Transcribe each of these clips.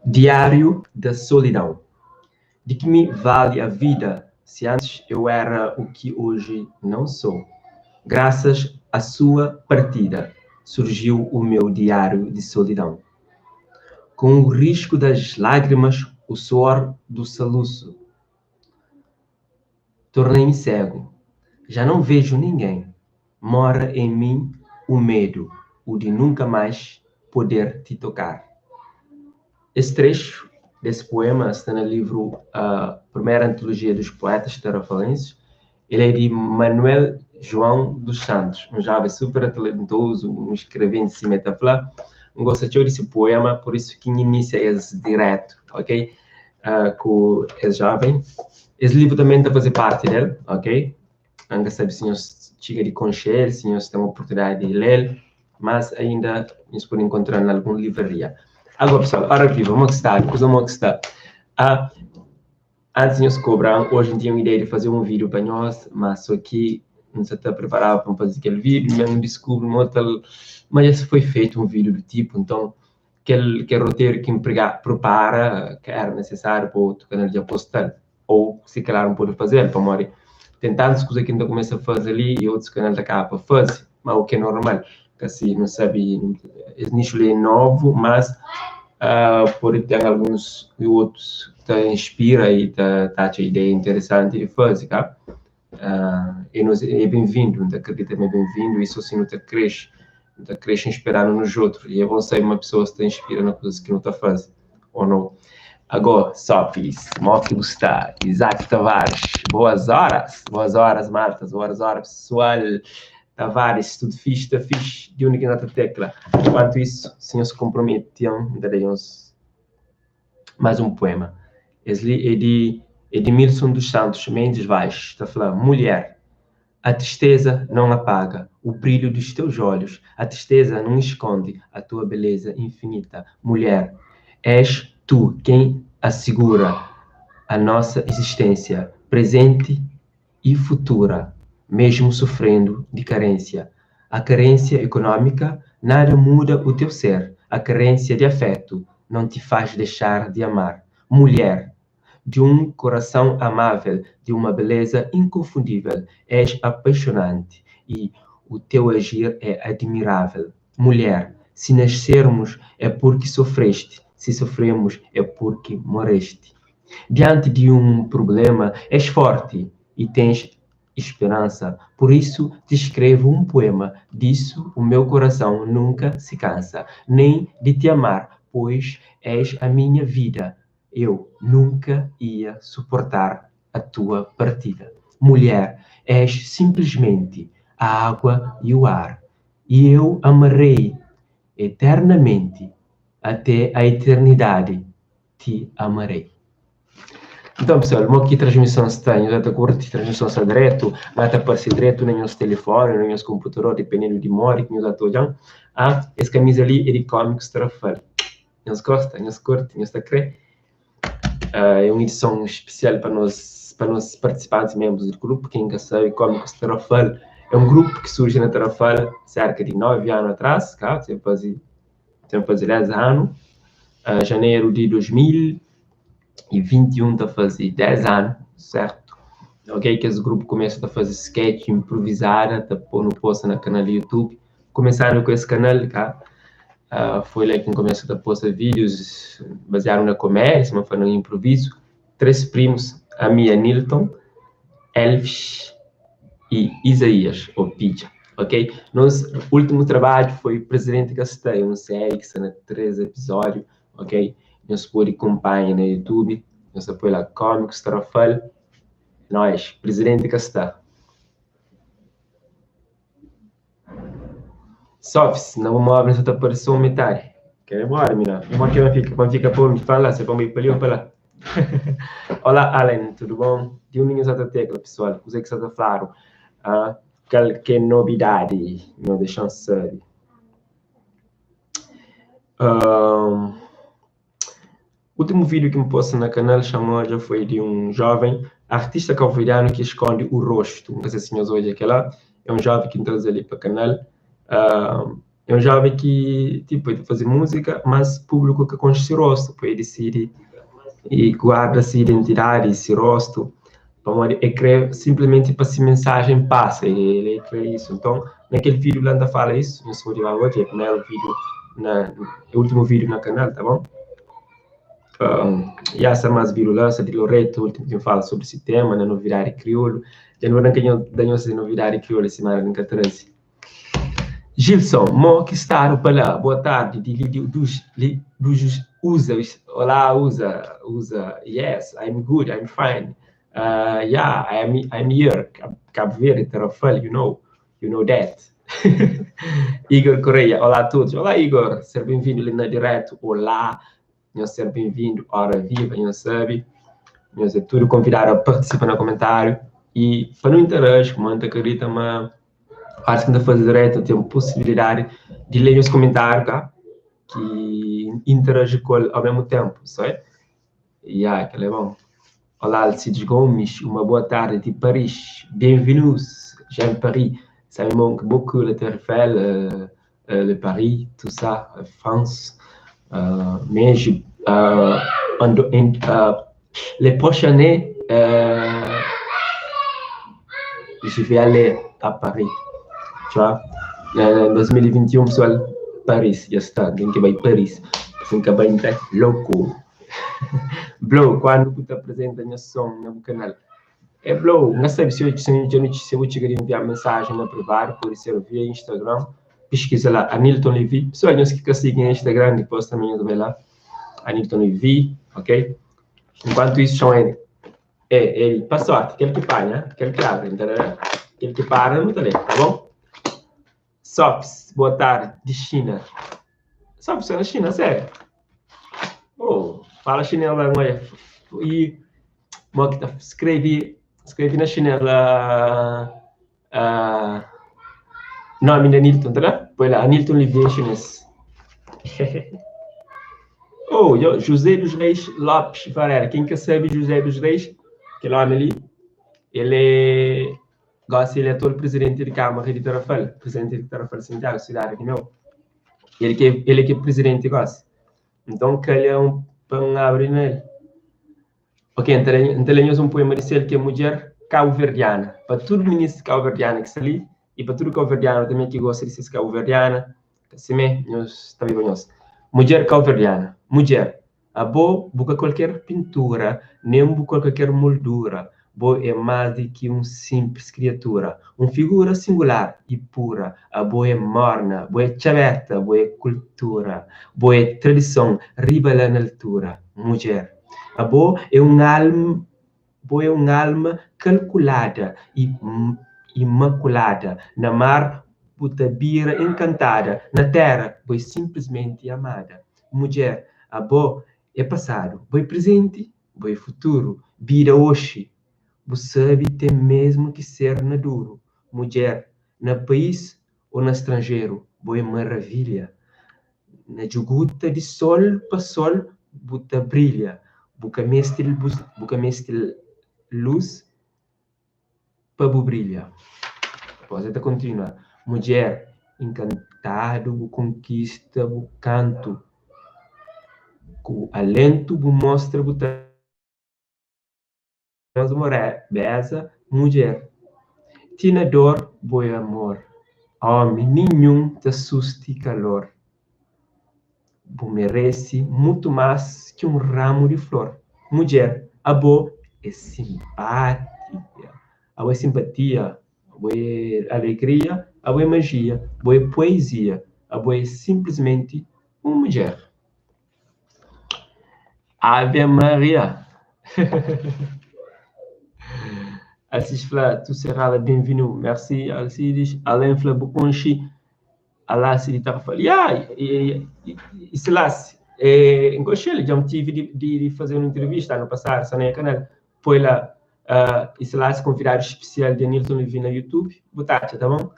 Diário da Solidão De que me vale a vida se antes eu era o que hoje não sou? Graças à sua partida surgiu o meu diário de solidão. Com o risco das lágrimas, o suor do soluço. Tornei-me cego, já não vejo ninguém. Mora em mim o medo, o de nunca mais poder te tocar. Esse trecho desse poema está no livro A Primeira Antologia dos Poetas Tarrafalenses. Ele é de Manuel João dos Santos, um jovem super talentoso, um escrevente se metaflá. Gosta desse poema, por isso que inicia esse direto, ok? Com esse jovem. Esse livro também está a fazer parte dele, ok? Ainda sabe se nós chega de conhecer, se nós temos a oportunidade de ler, mas ainda nos pode encontrar em alguma livraria. Agora, pessoal, ora viva, como é que está? Como é que está? Ah, antes de nos cobrar, hoje não tinha uma ideia de fazer um vídeo para nós, mas só que não se está preparado para fazer aquele vídeo, mesmo descubro, mas já foi feito um vídeo do tipo, então aquele roteiro que empregar, prepara, que era necessário para outro canal de apostar, ou se calhar não pode fazer, para morrer. Tem tantas coisas que ainda começa a fazer ali e outros canais da capa fazer, mas o que é normal, que assim, não sabe, esse nicho é novo, mas pode ter alguns e outros que te inspira e te dá a ideia interessante de fazer, tá? E nós, é bem-vindo, não te acredita, é bem-vindo, isso assim não te cresce, não te cresce inspirando nos outros, e é bom ser uma pessoa que te inspira na coisa que não te faz, ou não. Agora, só fiz, mó que está, Isaac Tavares, boas horas, boas horas, Marta, boas horas, pessoal. Tavares, tudo fixe, tá fixe, de única nota tecla. Enquanto isso, se não se comprometiam, darei uns mais um poema. Esse é de Edmilson dos Santos Mendes Vaz, está falando, mulher, a tristeza não apaga o brilho dos teus olhos, a tristeza não esconde a tua beleza infinita. Mulher, és tu quem assegura a nossa existência, presente e futura, mesmo sofrendo de carência. A carência econômica nada muda o teu ser, a carência de afeto não te faz deixar de amar. Mulher, de um coração amável, de uma beleza inconfundível, és apaixonante e o teu agir é admirável. Mulher, se nascermos é porque sofreste, se sofremos é porque morreste. Diante de um problema, és forte e tens esperança. Por isso te escrevo um poema. Disso o meu coração nunca se cansa, nem de te amar, pois és a minha vida. Eu nunca ia suportar a tua partida. Mulher, és simplesmente a água e o ar, e eu amarei eternamente, até a eternidade te amarei. Então, pessoal, mo aqui transmissão está, eu já te curto, transmissão está direto, mas tá aparece direto nem nos telefone, nem nos computador, dependendo de mora que nós estou olhando. Ah, esse camisa ali é de Comics Trafal. Nós gosta, nós curte, nós tá crê. É uma edição especial para nós participantes e membros do grupo, quem nunca sabe, Cómicos Tarrafal é um grupo que surge na Tarrafal cerca de 9 anos atrás, tá? Tem fazer 10 anos. Janeiro de 2021 está a fazer 10 anos, certo? Ok, que esse grupo começa a fazer sketch improvisada, tá pondo post no canal do YouTube. Começaram com esse canal, tá? Foi lá que começou a postar vídeos baseados na comédia, mas foi no improviso. 3 primos, a minha Nilton, Elvis e Isaías, ou Pija, ok? Nosso último trabalho foi Presidente Castanho, uma série que está na 3 episódios, ok? Nós pode acompanhar no YouTube, nós apoia lá Cómicos Tarrafal, nós, Presidente Castanho. Sofis, não vou abrir essa aparição metade. Quer ir embora, menina? Como é que vai ficar? Como fica por me falar? Você vai me para ali ou para lá? Olá, Alan, tudo bom? De um ninho essa tecla, pessoal. O que você está falando? Qualquer novidade, não deixam saber. Último vídeo que me posto no canal chamou já foi de um jovem artista cabo-verdiano que esconde o rosto. Não sei se senhores hoje aquela é um jovem que entrou ali para o canal. É un joven ki tipo el ta faze múzika, mas públiku ka konxe se rostu, poi el disidi e guarda se identidadi, se rostu, pamodi el kre simplimenti pa se mensajen pasa, el kre isu. Nton, na kel vídiu la N ta fala isu, nhos pode ba odja, é primeru vídiu na, é últimu vídiu na kanal, ta bon? Ya sta más vídiu la, sta di Loreto, últimu ki N fala sobri se tema na novidadi kriolu. Dja nu ranka da nhos novidadi kriolu es simana ki N ka traze. Gilson, mo ki stadu pa la? Boa tardi di li di dus li dus usa olá usa usa yes I'm good I'm fine uh, yeah I'm I'm here Cabo Verde Tarrafal you know you know that Igor Correia olá a todos olá Igor ser bem-vindo li na direto olá nhos ser bem-vindo hora viva nhos sabe nhos é tudo convidado a participa na comentário e pa nu interage kuma N ta acredita ma Óras ki N ta faze diretu, N ten posibilidadi di lé nhos komentáriu, ka? Ki interaji ku el au mésmu ténpu, sabe? Ya, kel-la é bon. Olá, Alcides Gomes, uma boa tarde de Paris. Bienvenus, j'aime Paris. Ça me manque beaucoup, la Torre Eiffel, euh, euh, le Paris, tout ça, France. Euh, mais je, euh, en, en, euh, les prochaines années, euh, je vais aller à Paris. Tu vois? Em 2021, pessoal, Paris, já está. Tem que vai Paris. Tem que vai entrar louco. Blow, quando tu te apresenta minha som no canal? É Blow, não sabe se eu, se eu, se eu chegar a enviar mensagem na privado, pode ser via Instagram. Pesquisa lá, Anilton Levy. Pessoal, nós que seguem no Instagram, depois também vai lá. Anilton Levy, ok? Enquanto isso, chama ele. É, ele, pa sorte, aquele que panha, aquele que abre, entendeu? Aquele que para, não tá ali, tá bom? Sops, boa tarde, de China. Sops, é na China, sério? Oh, fala chinês lá, olha. E, bom, que tá, escrevi, escrevi na chinês lá, uh, nome de Anilton, tá lá? Põe lá, Anilton Oliveira em chinês. Oh, yo, José dos Reis Lopes Varela. Quem que sabe José dos Reis? Aquele homem ali, ele é, gosta, ele é atual presidente de Câmara de Tarrafal, presidente de Tarrafal Santiago, cidade aqui meu. Ele que, ele que é presidente gosta. Então, calha um pão abre nele. Ok, então lê um poema de sel que é mulher cabo-verdiana. Para todo ministro cabo-verdiano que está ali, e para todo cabo-verdiano também que gosta de ser cabo-verdiana, assim mesmo, nós também conhece. Mulher cabo-verdiana. Mulher, a bo buca qualquer pintura, nem buca qualquer moldura. Bo é mais do que um simples criatura, uma figura singular e pura. A bo é morna, bo é chaberta, bo é cultura, bo é tradição, riba lá na altura. Mulher, a bo é um alma, bo é um alma calculada e imaculada. Na mar, bu bira encantada. Na terra, bo é simplesmente amada. Mulher, a bo é passado, bo é presente, bo é futuro. Vida hoje, bu sabe tem mesmo que ser na duro. Mulher, na país ou na estrangeiro, bo é maravilha. Na juguta de sol pa sol, bu ta brilha. Bu ka meste, bu ka meste luz pa bu brilha. Depois ta continua. Mulher, encantado, bu conquista, bu canto. Ku alento, bu mostra, bu morabeza, mulher. Ti na dor, bo é amor. Homem nenhum te assuste calor. Bu merece muito mais que um ramo de flor. Mulher, a bo é simpatia. A bo é simpatia, a bo é alegria, a bo é magia, a bo é poesia, a bo é simplesmente uma mulher. Ave Maria! Alcides fla, tu será bem-vindo. Merci, Alcides. Alain fla, bu conxe Alassi de Tarrafal. Yeah, e, e, e Selassie, é, em já tive de, de, fazer uma entrevista ano passado, só na canal. Foi lá, uh, e Selassie, convidado especial de Anilton Levy na YouTube. Boa tarde, tá bom?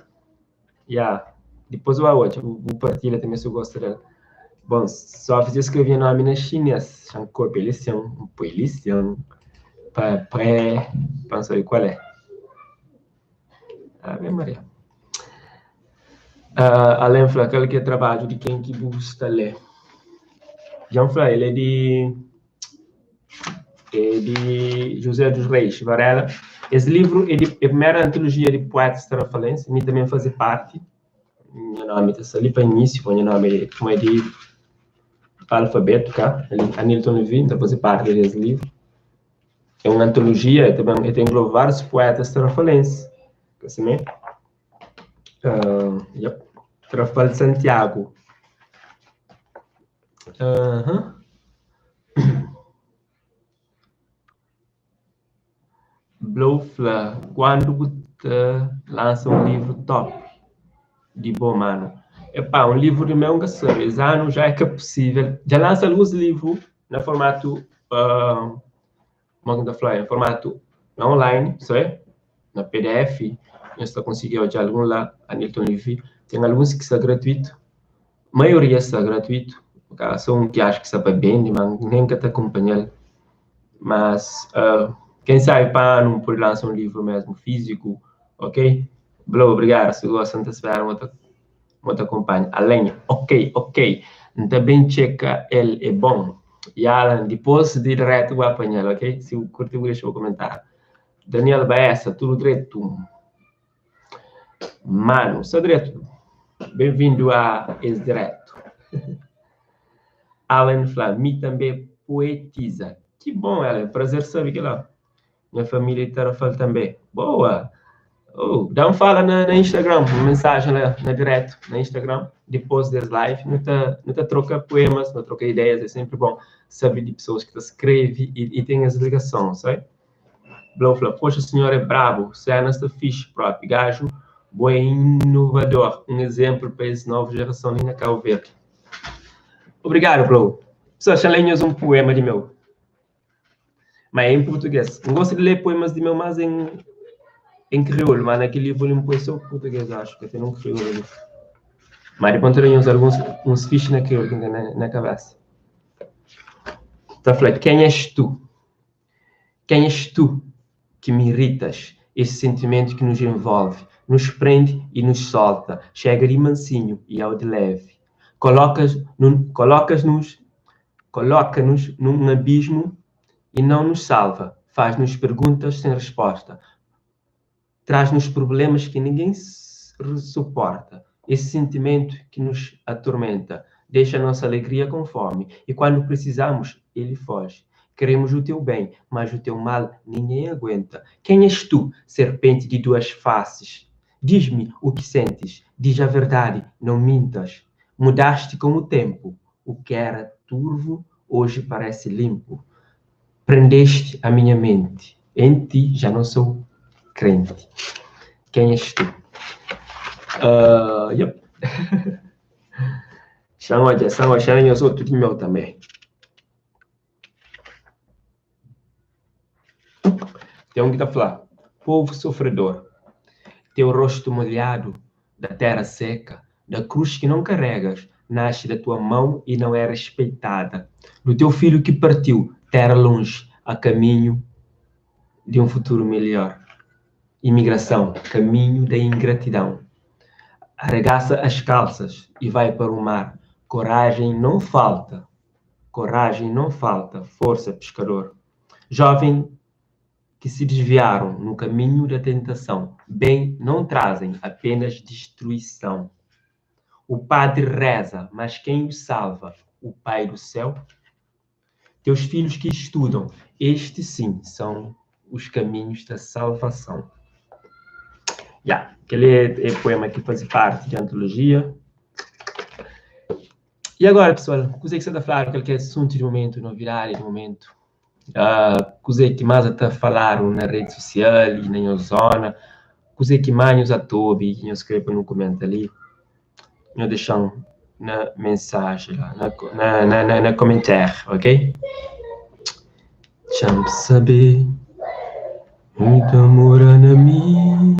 Yeah. Depois eu vou, vou partilhar também se eu gosto dela. Bom, só fazer escrever nome na chinês. Chama corpo eleição, eleição, para pré, pensa aí qual é. Ave Maria. Uh, Alen fla kal ki é trabadju di ken ki bu sta lé. Dja N fla, el é di é di José dos Reis Varela. Es livru é di é primeru antologia di poetas tarrafalense, mi tanbê N faze parti. Nha nomi ta sta li pa inísiu, pa nha nomi é kuma é di alfabetu ka, Anilton Levy, N ta faze parti des livru. É un antologia, el ta ben, el ta engloba várius poetas tarrafalense, ka simé? Uh, yep. Tarrafal Santiago. Uh -huh. Blow fla, Kuandu bu ta lansa un livru top di bo manu? Epá, un livru di meu N ka sabe, es anu já é ka pusível. Dja lansa alguns livru na formatu, uh, kuma ki N ta fla, em formatu na online, sabe? Na PDF, nhos ta konsigi odja algun la, Anilton Levy. Ten alguns ki sta gratuitu, Maioria sta gratuitu, ka so un ki acho ki sta pa bende, ma nen ka ta akumpanhal. Mas uh, quem sabe pa anu N pode lansa un livru mesmu físiku, ok? Blow, obrigadu, si gosta N ta spera ma ta ma ta akumpanha. Alen, ok, ok, N ta ben txeka el, é bon. E Alan, dipôs di diretu bu apanhal, ok? Si bu kurti bu dexa bu komentáriu. Daniel Baessa, tudu dretu? Manu, sta dretu. Benvindu a es diretu. Alan fla, mi tanbe poetiza. Ki bon, Alan, prazer sabe kila. Nha família di Tarrafal tanbe. Boa! Oh, dá-m fala na, na Instagram, uma mensagem lá na direto na Instagram, depois des live, nu ta, nu ta troca poemas, nu troca ideias, é sempre bom saber de pessoas que ta escreve e, e tem essa ligação, sabe? Blow fla, poxa senhor é brabu, sena sta fixe propi, gaju bo é inovador, um exemplo pa es nova gerason li na Cabo Verde. Obrigado Blow. Pessoal, xa lê nhos um poema di meu. Ma é em português. N gosta di lê poemas di meu mais em em crioulo, mas naquele livro li N poi só português, acho que tem um crioulo ali. Mas depois N ta lê nhos alguns uns fixe na crioulo que N tem na, na cabeça. Ta fla, quem és tu? Quem és tu que me irritas? Esse sentimento que nos envolve, nos prende e nos solta, chega de mansinho e ao de leve. Colocas, colocas-nos, coloca-nos num abismo e não nos salva, faz-nos perguntas sem resposta, traz-nos problemas que ninguém suporta. Esse sentimento que nos atormenta, deixa a nossa alegria com fome e quando precisamos, ele foge. Queremos o teu bem, mas o teu mal ninguém aguenta. Quem és tu, serpente de duas faces? Diz-me o que sentes, diz a verdade, não mintas. Mudaste com o tempo, o que era turvo hoje parece limpo. Prendeste a minha mente, em ti já não sou crente. Quem és tu? Uh, yep. Xa odja, xa odja, nhos otu di meu també. Tem um que ta fla, povo sofredor, teu rosto molhado da terra seca, da cruz que não carregas, nasce da tua mão e não é respeitada. Do teu filho que partiu, terra longe, a caminho de um futuro melhor. Imigração, caminho da ingratidão. Arregaça as calças e vai para o mar. Coragem não falta. Coragem não falta, força, pescador. Jovem que se desviaram no caminho da tentação, bem não trazem, apenas destruição. O padre reza, mas quem o salva? O Pai do céu? Teus filhos que estudam, estes sim são os caminhos da salvação. Yeah, aquele é, é poema que faz parte de antologia. E agora, pessoal, o que você está falando? Qual é assunto de momento, novidade de momento? Uh, kuzê ki más ta faladu na rede social e na nhos zona, kuzê ki más nhos ta obi ki nhos kre pa nu komenta li, nhos dexa-m na mensajen lá, na, na, na, na, na comentário, ok? Txa-m saber, muito amor na mim,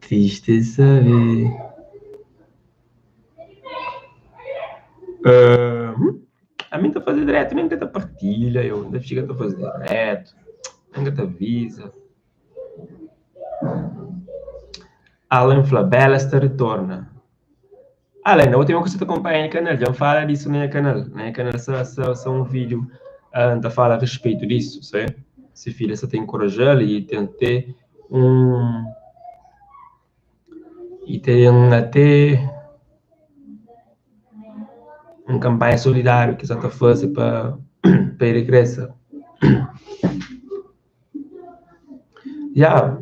triste saber. Uh, a mim tá fazer direto, nem que tá partilha, eu ainda chega a fazer direto, nem que tá avisa. Alan fla, Bela sta ritorna. Alan, na última ku sa ta konpanha nha kanal, dja N fala disu na nha kanal. Na nha kanal sa sa sa un vídiu N ta fala a respeito disu, se se filha sa ta enkoraja-l i ten te un i ten ate un kanpanha solidáriu ki sa ta faze pa pa e regresa. Ya,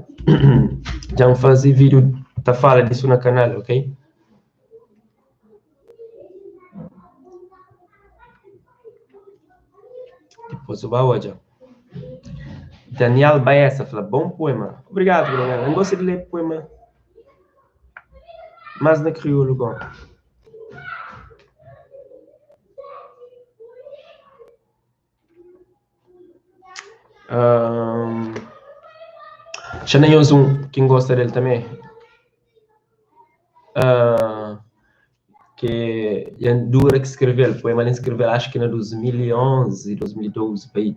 dja N faze vídiu ta fala disu na kanal, ok? Dipôs bu ba odja. Daniel Baessa fla, Bon poema. Obrigadu, Daniel. N gosta di lê poema más na kriolu gó. Xa na nhos un ki N gosta del tanbe, ke dja N dura ki skrebe-l, poema li N skrebe-l axu ki na 2011, 2012 pa i,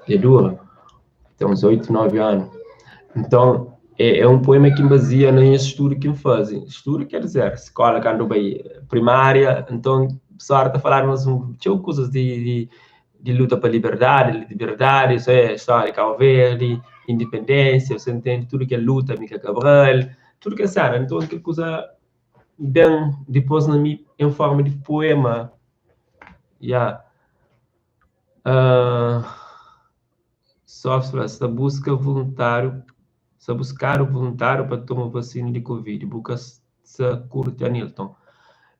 dja dura, ten uns 8, 9 anu. Nton, é un poema ki N bazia na nhas studu ki N faze, studu ker dizer, skola kandu bai primária, nton pesoal ta faladu mas txeu kuzas di di luta pa liberdadi, liberdadi, isso é, stória di Cabo Verde, independência, você entende, tudo kel luta, Amílcar Cabral, tudo kel sena, nton kel kuza ben dipôs na mi en forma di poema, ya. Uh, Sofs fla, sta buska voluntáriu, sta buskadu voluntáriu pa toma vasina di Covid, bu ka sa kurti Anilton.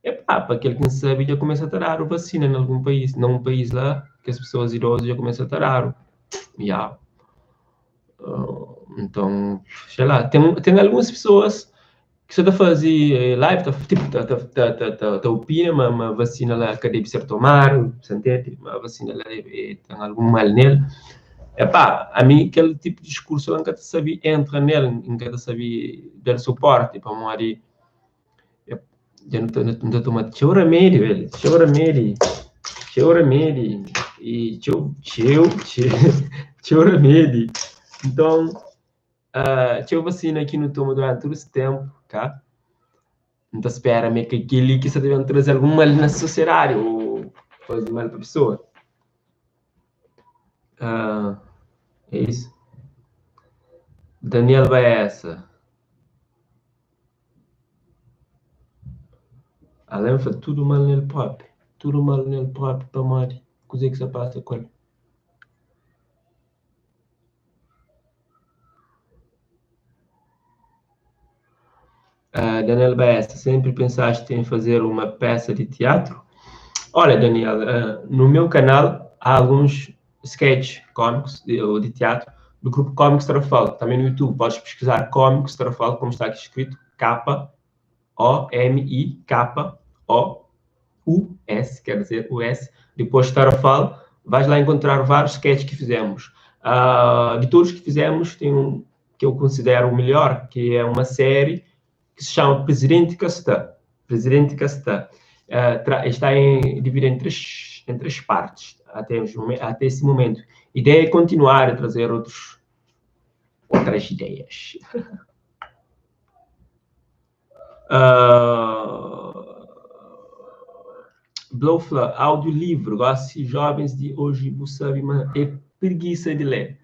Epá, pa kel ki N sabe dja kumesa ta dadu vasina na algun país, na un país la, kes pesoas idozu dja kumesa ta dadu. Ya. Nton, sei la, ten ten alguns pesoas ki sa ta faze live ta tipu ta ta ta ta ta ta opina ma ma vasina la ka debe ser tomadu, sa ntende? Ma vasina la e ten algun mal nel. Epá, ami kel tipu di diskursu la N ka ta sabe entra nel, N ka ta sabe da-l suporti pamodi Dja nu ta nu ta toma txeu ramedi velho, txeu ramedi, txeu ramedi i txeu txeu txeu txeu ramedi. Nton, txeu vasina ki nu toma duranti tudu es ténpu, ka? N ta spera ma é ka kel-li ki sa ta ben traze algun mal na sosiedadi ô faze mal pa pesoa. É isu. Daniel Baessa. Alén fla tudu mal nel propi, tudu mal nel propi pamodi kuzê ki sta pasa ku el. Daniel Baessa, sempre pensaste em fazer uma peça de teatro? Olha, Daniel, no meu canal há alguns sketches cómicos de, ou de teatro do grupo Cómicos Tarrafal. Também no YouTube podes pesquisar Cómicos Tarrafal, como está aqui escrito, K O-M-I-K-O-U-S, quer dizer, U-S, depois Tarrafal, vais lá encontrar vários sketches que fizemos. De todos que fizemos, tem um que eu considero o melhor, que é uma série que se chama Presidente Castã. Presidente Castã. Está em, dividido em três partes até, os, até esse momento. A ideia é continuar a trazer outros, outras ideias. Blow fla, audiolivro, gosi jovens di oji bu sabe ma é preguiça di lê.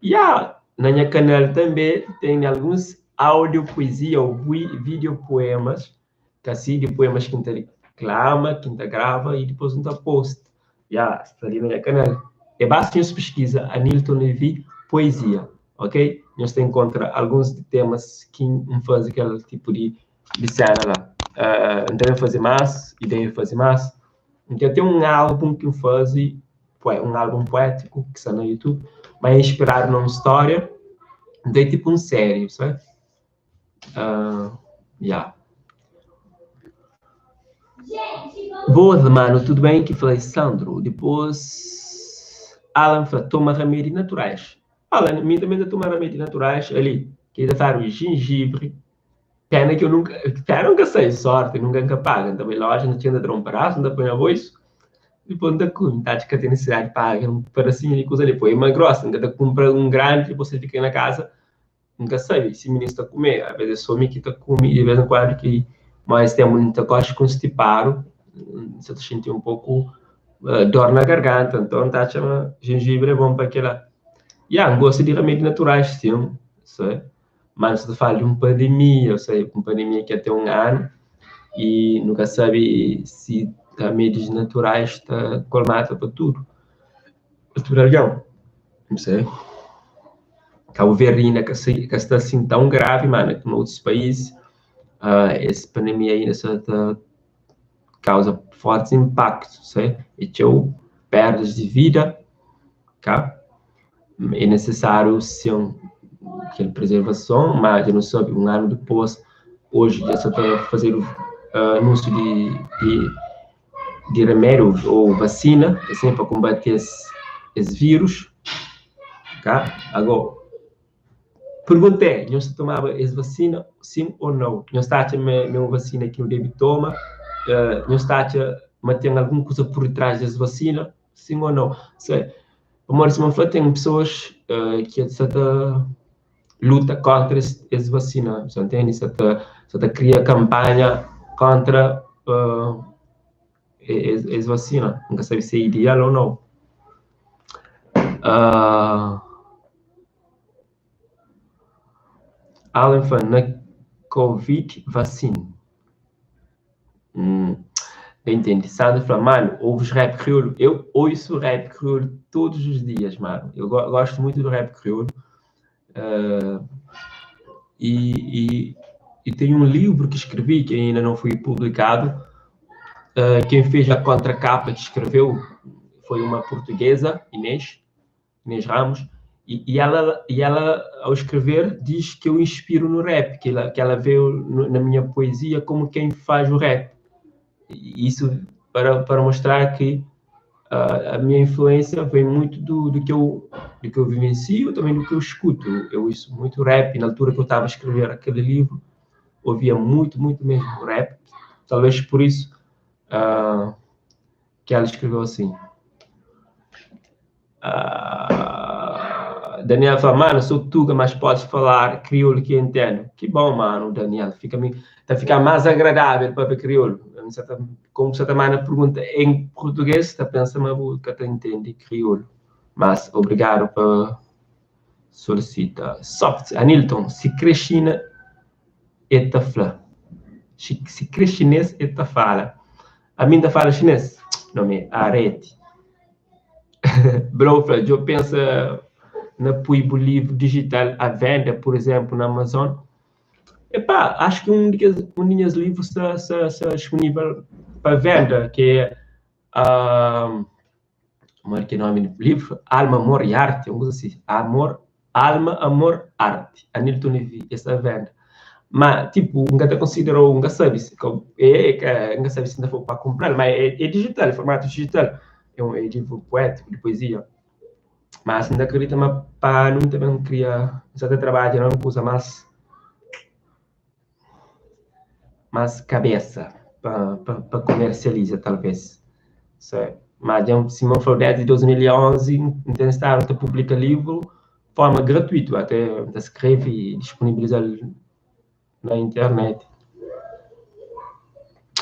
Ya, na nha kanal tanbe ten alguns audio poesia ou video poemas, kasi di poemas ki N ta diklama, ki N ta grava i dipôs N ta post. Ya, sta li na nha kanal. É basta nhos piskiza Anilton Levy poesia, ok? Nhos ta enkontra alguns di temas ki N faze kel tipu di di sena la. N ta ben faze más, ideia di faze más. N ten até un álbun ki N faze, un álbun poétiku ki sta na YouTube, ma é inspiradu na un stória. Nton é tipu un série, sabe? Ya. Boas, mano, tudo bem? Ki fla é Sandro. Dipôs Alan fla, toma ramedi naturais. Alan, mi também ta toma ramedi naturais ali, ki ta fladu jengibre. Pena ki eu nunka, pena nunka sai, sorti, nunka N ka paga. N ta bai loja, N ta txega, N ta tra un pedasu, N ta poi na bolsu, dipôs N ta kume. N ta atxa ka ten nisisidadi di paga un pedasinhu di kuza li. Poi ma grossa, N ka ta kunpra un grandi, dipôs ta fika na kaza. N ka sabe si minis ta kume, aves é so mi ki ta kume, di vez en kuandu ki mais tempu N ta gosta konstipadu, N sa ta xinti un poku dor na garganta, nton N ta atxa ma jenjibre é bon pa kila. Ya, N gosta di ramedi naturais sin, se, ma nu sa ta fala di un pandemia, ou seja, un pandemia ki ten un anu i nu ka sabe si ramedis naturais ta kolmata pa tudu, pa tudu algen, N se. Cabo Verde inda ka sai, ka sta assim tão grave, ma na otus país es pandemia ainda sta ta causa fortes impactos, sei? E txeu perdas de vida, ka? É necessário sim kel preservason, ma dja nu sabe un anu dipôs, hoje dja sa ta fazedu anúnsiu di di di remédiu ou vacina, assim pa kombate es es vírus, ka? Agora, pergunta é, nhos ta tomaba es vacina sim ou não? Nhos ta atxa ma é un vacina ki nu debe toma? Nhos ta atxa ma ten algun kuza por detrás des vacina? Sim ou não? Se, pamodi sima N fla, ten pesoas ki sa ta luta kontra es es vacina, sa ntende? Sa ta sa ta kria kanpanha kontra es es vacina. N ka sabe si é ideal ou não. Alan fla na covid vacine. Ka intende. Sandra fla, mano, ouves rap crioulo? Eu ouço rap crioulo todos os dias, mano. Eu go gosto muito do rap crioulo. E, e, e tem um livro que escrevi que ainda não foi publicado. Quem fez a contracapa que escreveu foi uma portuguesa, Inês, Inês Ramos. E, e ela, ao escrever, diz que eu inspiro no rap, que ela vê no, na minha poesia como quem faz o rap. E isso para mostrar que a minha influência vem muito do que eu vivencio, também do que eu escuto. Eu ouço muito rap, na altura que eu estava a escrever aquele livro, ouvia muito, muito mesmo rap. Talvez por isso que ela escreveu assim. Daniel fala, mano, sou tuga, mas podes falar crioulo que eu entendo. Que bom, mano, Daniel. Fica, tá ficar mais agradável para ver crioulo. Como você também na pergunta em português, tá pensando, mas que tá entende crioulo. Mas obrigado por solicita. Soft, Anilton, se crê China, eta fla. Se crê chinês, eta fala. A mim tá fala chinês? Nome Arete. Blow fla, eu pensa na pui bu livro digital à venda, por exemplo, na Amazon. Epá, acho que um de meus livros está, está, está disponível para venda, que é como é que é o nome do livro? Alma, Amor e Arte, uma coisa assim. Amor, Alma, Amor, Arte. Anilton Levi, está à venda. Mas, tipo, nunca te considerou, nunca sabe se, é, nunca sabe se ainda for para comprar, mas é digital, é formato digital. É um é livro poético, de poesia. Mas ainda acredito, mas pá, não também queria, só te trabalha, não usa mais cabeça para comercializar, talvez. So, mas já, Simão falou desde 2011, tem estado a publicar livro de forma gratuita, até escreve e disponibiliza na internet.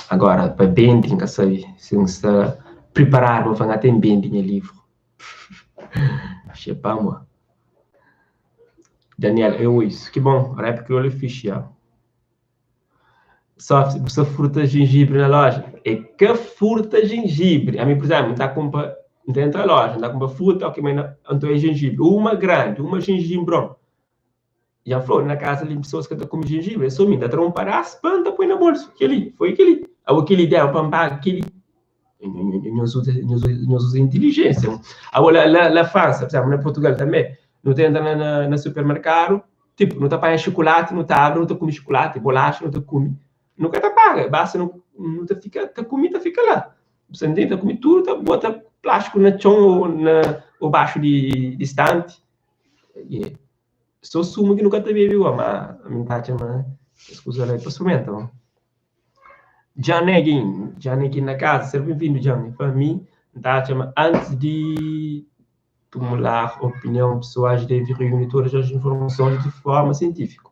Agora, para vender, nunca sabe se não está preparado para fazer tem vende meu livro. Chepa, mano. Daniel, eu isso. Que bom, rap crioulo é fixe, já. Só você furta gengibre na loja. É que furta gengibre. A mim, por exemplo, está compra, não entra na loja, está compra fruta, ok, mas não, então é gengibre. Uma grande, uma gengibrão. Já falou, na casa ali, pessoas que estão comendo gengibre, é só mim, tá um pedaço, panta, põe na bolsa. Aquele, foi aquele. Aquele deu para pagar aquele. Nós usamos inteligência. Agora, na França, por exemplo, na Portugal também, não tem na, na, na supermercado, tipo, não tá pagando chocolate, não tá abre, não tá comendo chocolate, bolacha, não tá come. Nunca tá paga, basta não, não tá fica, tá comida fica lá. Você entende? Tá comendo tudo, tá bota plástico na chão ou na ou baixo de estante. Yeah. Só sumo que nunca te bebe igual, mas a minha taxa, mas escusa lá para experimentar. John John aqui na casa, seja bem-vindo, John. Para mim, tá chama antes de formular opinião pessoais deve reunir todas as informações de forma científica,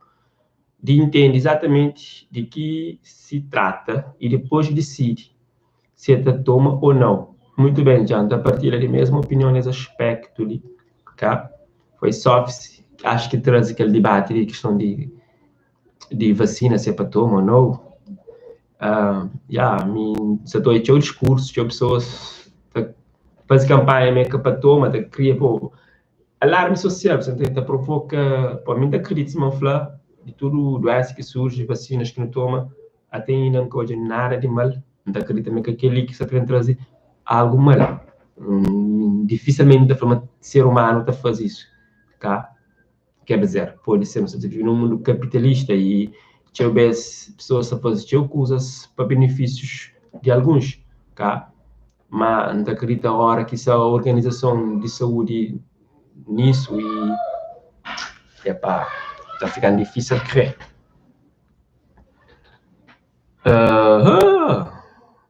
de entende exatamente de que se trata e depois decide se ta toma ou não. Muito bem, Djan, ta partilha di mesmu opinião nes aspecto li, ka? Foi só acho que traze kel debate di questão di di vacina se é pa toma ou não. Uh, yeah, mi sa ta oia txeu discurso, txeu pessoas ta faze campanha ma é ka pa toma, ta cria pô, alarme social, você ta provoca, pô, mi ta acredita sima N fla, di tudu doença ki surge, vacinas ki nu toma, até ainda N ka odja nada di mal, N ta acredita ma é ka kel-li ki sa ta ben traze algu mal. Dificilmente N ta fla ma ser humano ta faze isso, ka? Quer dizer, pode ser, nu sta ta vive num mundu kapitalista i txeu bes pesoas ta faze txeu kuzas pa benefísius di alguns, ka? Ma N ta kridita ora ki sa organizason di saúdi nisu i epá, ta fika difísil kre. Uh,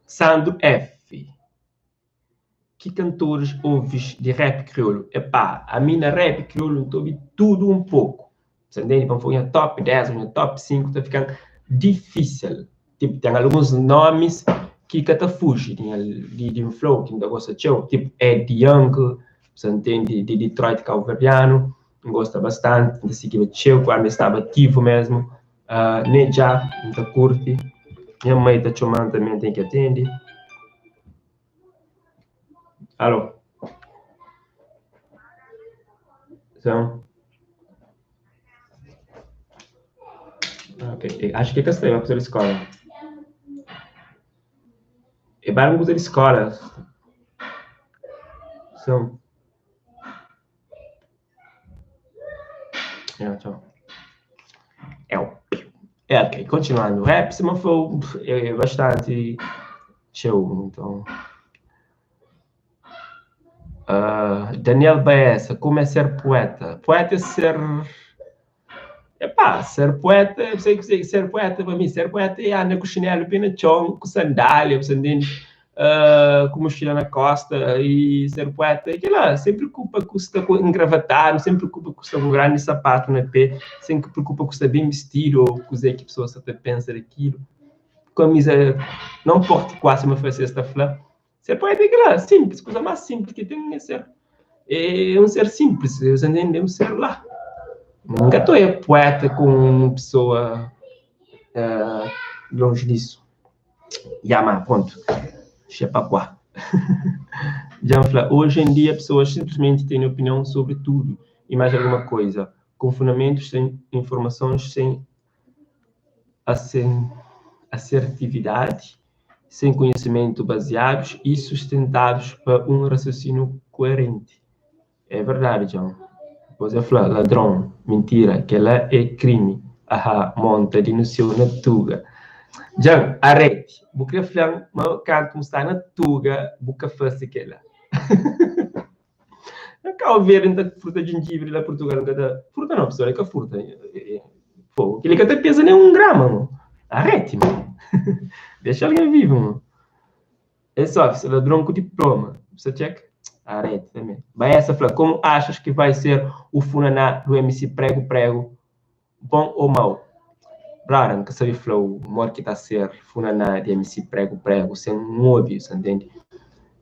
Sandro F. Ki cantores ouves di rap kriolu? Epá, ami na rap kriolu N ta obi tudu un poku. Sa ntende? Pa N fla nha top 10 ou nha top 5 ta fika difísil. Tipo, ten alguns nomis ki ka ta fuji di nha di di N fla-u ki N ta gosta txeu, tipo Ed Young, sa ntende, di Detroit kabuverdianu, N gosta bastanti, N ta sigiba txeu kandu el staba ativu mesmu. Uh, Nedjah, N ta kurti. Nha mai ta txoma-m tanbe, N ten ki atende. Alô. Então. Ok, acho que é sta, é uma coisa de escola. É uma coisa de escola. São. É, tchau. É, é, ok, continuando. Rap, se não for, é bastante txeu, então. Uh, Daniel Baessa, como é ser poeta? Poeta é ser. Epá, ser poeta, sei que ser poeta para mim, ser poeta é andar com chinelo bem no chão, com sandália, você entende? Uh, com mochila na costa e ser poeta, é lá, sem preocupa com estar engravatado, sem preocupa com estar com um grande sapato no pé, sem preocupa com estar bem vestido ou com o que a pessoa até pensa daquilo. Camisa, não importa quase uma festa esta flor. Ser poeta é aquilo simples, coisa mais simples que tem é ser. É um ser simples, você entende? É um ser lá. Nunca estou é poeta com uma pessoa uh, longe disso. Yama, ponto. Chepaquá. Já fala, hoje em dia pessoas simplesmente têm opinião sobre tudo e mais alguma coisa, com fundamentos sem informações, sem assertividade, sem conhecimento baseados e sustentados para um raciocínio coerente. É verdade, John. Depois eu falo, ladrão, mentira, que lá é crime. Aha, monta, denunciou na Tuga. John, arrete, bu queria falar, mas canto está na Tuga, bu fazer que lá. Na Cabo Verde, não tá fruta de gengibre lá Portugal, não tá fruta não, pessoal, é que fruta. Pô, aquele que até pesa nem um grama, mano. Arrete, mano. Deixa alguém vivo, mano. É só, você ladrão com diploma. Você check? Arrete também. Vai essa fala, como achas que vai ser o funaná do MC Prego Prego? Bom ou mau? Brother, nunca sabe flow, o que tá ser funaná de MC Prego Prego, sem um óbvio, você entende?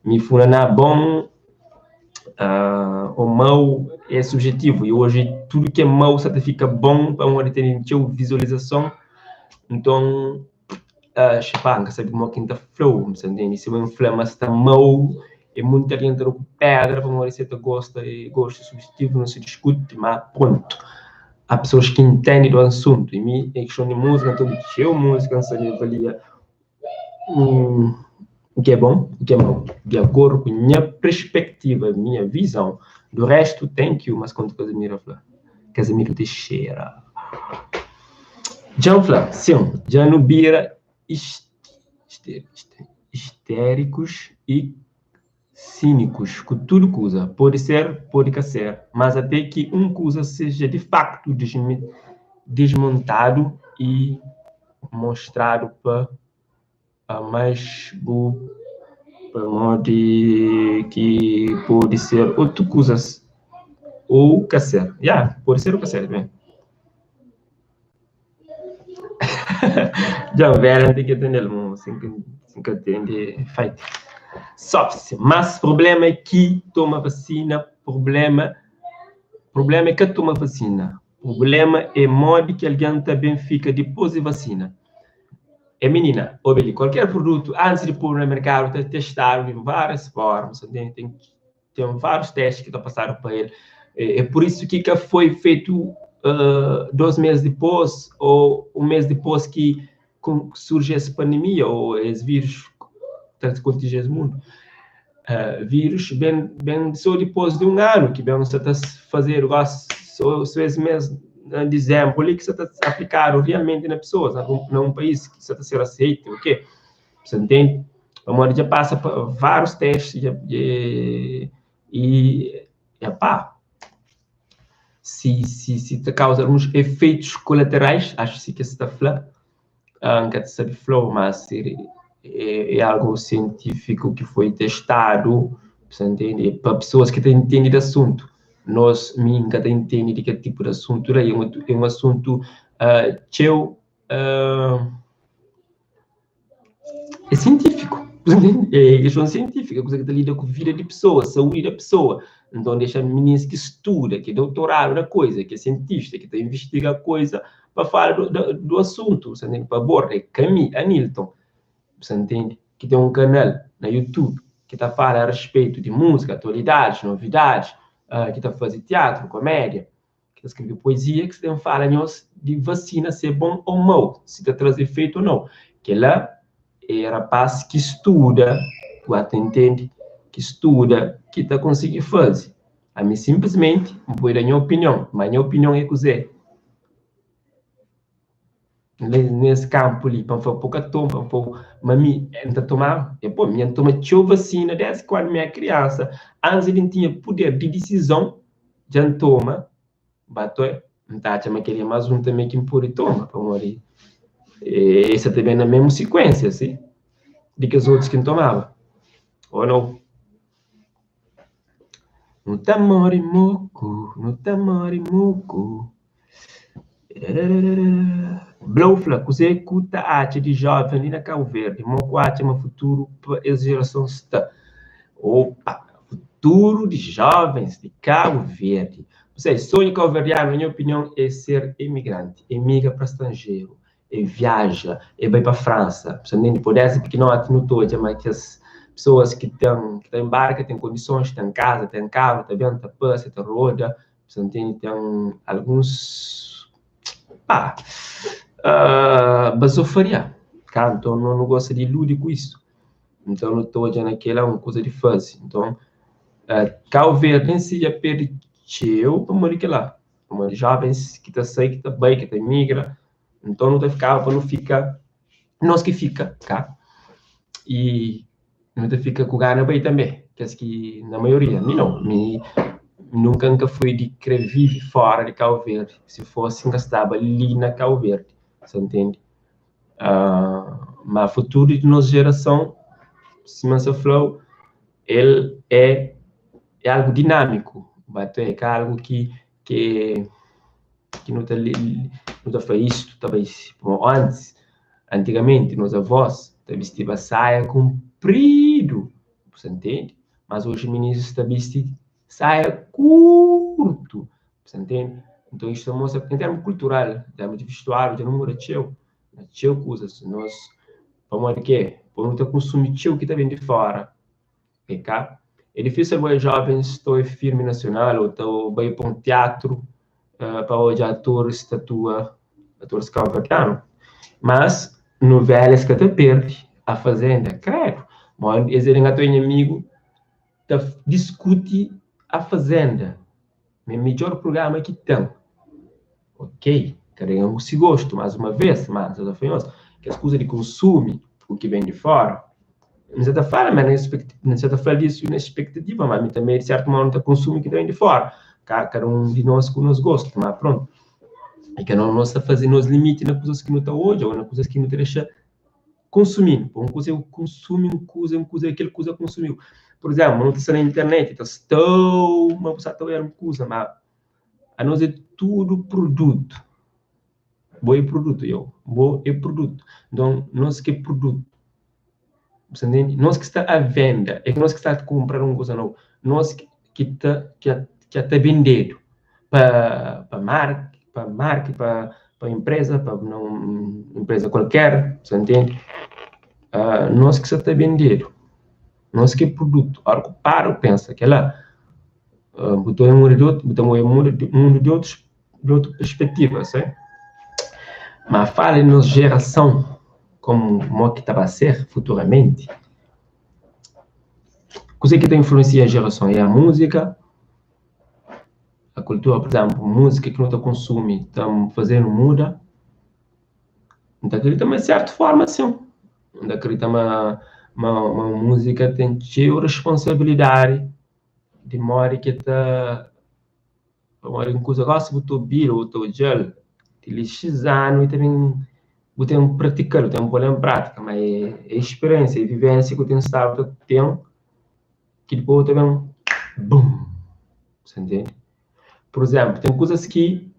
Mi funaná bom uh, ou mau é subjetivo e hoje tudo que é mau só fica bom para uma ter visualização. Então, uh, nunca sabe como é que tá flow, você entende? Se uma inflama está mau, é muita gente com pedra para uma receita gosta e gosto subjetivo não se discute, mas pronto. Há pessoas que entendem do assunto e mim, em questão de música, então eu música, não sei, avalia o que é bom, o que é mau, de acordo com a minha perspectiva, minha visão. Do resto, thank you, mas quanto Casimiro fala. Casimiro Teixeira. João fala, sim, já no bira histéricos e cínicos com tudo que usa. Pode ser, pode que ser, mas até que um coisa seja de facto desmontado e mostrado para mais para modo que pode ser outra coisa. Ou ka ser. Ya, pode ser ou ka ser também. Dja vera N ten ki atende-l mo si N ka atende fight. Sopse, mas problema é ki toma vasina, problema problema é ka toma vasina, problema é modi ki algen ta ben fika dipôs di vasina. É minina, obi li, kualker produtu antis di podu na merkadu ta testadu di várias formas, ten ten ten várius testi ki ta pasadu pa el. É pur isu ki ka foi fetu 2 mês dipôs ô 1 mês dipôs ki surji es pandemia ô es vírus ta kontingi es mundu. Vírus ben ben sô dipôs di 1 anu ki ben sa ta fazedu gósi sô sô es mês na dizénbru li ki sa ta aplikadu rialmenti na pesoas na un país ki sa ta ser aseite ok. Sa ntende? Pamodi dja pasa pa várius testi dja i epá, si si si ta kauza alguns efeitus kolaterais, axu si ki es ta fla, N ka ta sabe fla-u, ma si é algu sientífiku ki foi testadu, sa ntende? Pa pesoas ki ta intende di asuntu. Nos, mi N ka ta intende di kel tipu di asuntu la, é un asuntu txeu É sientífiku, é keston sientífiku, é kuza ki ta lida ku vida di pesoa, saúdi di pesoa. Nton dexa minis ki studa, ki é doutoradu na koza, ki é sientista, ki ta invistiga koza pa fala do do asuntu, sa ntende? Pa aborda, é ka mi, Anilton, sa ntende? Ki ten un kanal na YouTube ki ta fala a respetu di múzika, atualidadis, novidadis, ki ta faze tiatru, komédia. Ki ta skrebe poezia ki sta ben fala nhos di vasina si é bon ou mau, si ta traze efeitu ou nau. Kela é rapaz ki studa, bu ata intende, ki studa ki ta konsigi faze. Ami sinplismenti N pode da nha opinion, ma nha opinion é kuze? Nes kanpu li, pa N fla po ka toma, pa N fla ma mi N ta toma, e bo, mi N toma txeu vasina desdi kuandu mi éra kriansa, antis di N tinha puder di disizon, Dja N toma, ba toi, N ta atxa ma kel-li é más un tanbê ki N pode toma, pamodi e sa ta ben na mésmu sikuénsia, si, di kes otus ki N tomaba, ô nau? Nu ta móre moku, nu ta móre moku. Blau fla, Kuzê ku ta atxa di jóven li na Kabu Verdi? Mo ku atxa ma futuru pa es jerason sta? Opa! Futuru di jóvens di Kabu Verdi. Ou seja, sonhu kauverdianu, na nha opinion, é ser emigranti, emigra pa stranjeru, é viaja, é bai pa Fransa. Principalmenti dipôs désdi pikinoti nu ta odja ma kes pesoas ki ten, ki ta enbarka ten kondisons, ten kaza, ten karu, ta ben, ta pâsia, ta roda. Você ntende? Ten alguns pá, bazofaria, ka? Nton no nu gosta di iludi ku isu. Nton nu ta odja na kela un kuza di faze. Nton, Cabo Verde em si dja perde txeu pamodi kela, pamodi jovens ki ta sai, ki ta bai, ki ta migra. Nton nu ta fikaba pa nu fika, nos ki fika ka, i nu ta fika ku gana bai tanbe, kes ki na maioria, mi nau, mi nunka N ka foi di kre vive fora di Cabo Verde, si fosi N ka staba li na Cabo Verde, sa ntende? Ma futuru di nos jerason, sima N sa fla-u, el é é algu dinâmiku, é ka algu ki ki ki nu ta nu ta fla istu ta bai si. Pamodi antis, antigamenti nos avós ta bistiba saia kunpridu, bu sa ntende? Mas oji mininus ta bisti saia kurtu, bu sa ntende? Nton istu ta mostra en termu kultural, en termu di vestuáriu dja nu muda txeu, na txeu kuzas. Nos, pamodi ke? Pamodi nu ta konsumi txeu ki ta ben di fora. É ka é difísil bo é jovens ta oi filmi nasional ou ta bai pa un teatru pa odja atoris ta atua, atoris kabuverdianu, mas novelas ka ta perdi, A Fazenda, kredu, modi es é di nha amigu ta diskuti A Fazenda. Ma é midjor prugrama ki ten. Ok, kada un ku si gostu, más uma vez, má N sa ta fla nhos, kes kuza di konsumi u ki ben di fora, N sa ta fala ma N sa ta fla disu na spectativa, ma mi tanbe di sertu modu N ta konsumi ki ta ben di fora. Kada un di nos ku nos gostu, má prontu. I kada un di nos ta faze nos limiti na kuzas ki nu ta odja ô na kuzas ki nu ta dexa Konsumi, un kuza é konsumi un kuza, un kuza é kel kuza konsumiu. Pur izénplu, nu ta sta na internet, ta sta ma bu sa ta oiá un kuza, ma. Anos é tudu produtu. Bo é produtu, eu. Bo é produtu. Nton, nos ki é produtu. Bu sta ntende? Nos ki sta a venda. É ka nos ki sta ta kunpra un kuza nobu. Nos ki ta ki ki ta bendedu pa pa marka, pa marka, pa pa inpreza, pa un inpreza kualker, bu sta ntende? Nos ki sta ta bendedu. Nos ki é produtu. Ora ku para bu pensa kela, bu ta oja mundu di bu ta oja mundu di otus di otu perspetiva, se? Ma fala di nos jerason komu mo ki ta ba ser futuramenti, kuze ki ta influensia jerason? É a múzika, a kultura, pur izénplu, múzika ki nu ta konsumi ta faze-nu muda. N ta kridita ma di sertu forma sin. N ta kridita ma ma ma múzika ten txeu responsabilidadi di modi ki ta Pamodi un kuza gosi bu ta obi-l ô bu ta odja-l, di li xis anu i ta ben bu ten pratika-l, bu ten pô-l en prátika, ma é spiriénsia, é vivénsia ki bu ten staba ta ten ki dipôs bu ta ben bum! Sa ntende? Pur izénplu, ten kuzas ki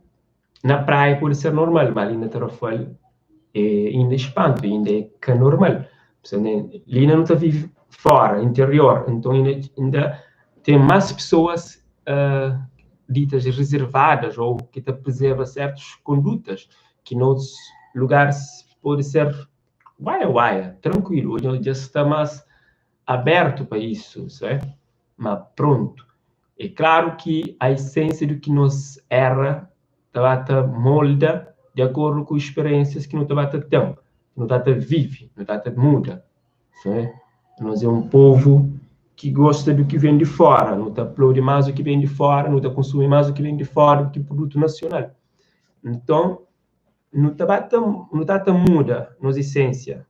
na praia pode ser normal, má li na Tarrafal é inda é spantu, inda é ka normal. Li inda nu ta vive fora, interior, nton inda inda ten más pesoas ditas reservadas ou ki ta prezerva sertus kondutas ki na otus lugaris pode ser waia waia, trankuilu, oji dja sta más abertu pa isu, ma prontu. É klaru ki a esensia du ki nos era ta ba ta molda di akordu ku speriénsias ki nu ta ba ta ten, nu ta ta vive, nu ta ta muda. Nos é un povu ki gosta du ki ben di fóra, nu ta aplaudi más u ki ben di fóra, nu ta konsumi más u ki ben di fóra du ki produtu nasional. Nton, nu ta ba ta nu ta ta muda nos esensia.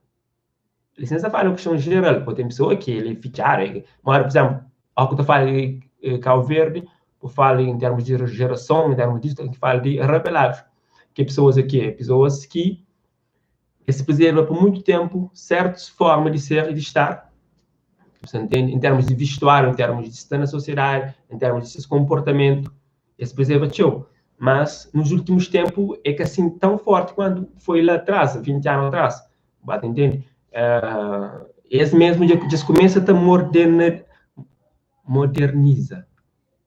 Lisensa fala un kiston jeral, pode ten pesoa ki el é fitxadu, mora, pur izénplu, óki bu ta fala di Kabu Verdi, bu fala en termus di jerason, en termus disu, ten ki fala di rabeladus, ki é pesoas ki é pesoas ki es prezerva pa muitu ténpu sertus forma di ser i di star, bu sta ntende? En termus di vistuáriu, en termus di sta na sosiedadi, en termus di ses konportamentu, es prezerva txeu. Mas, nos últimus ténpu, é ka asin tãu forti kuantu foi la atrás, 20 anu atrás. Ba ta intende? Es mesmu dja dja es kumesa ta mordena moderniza.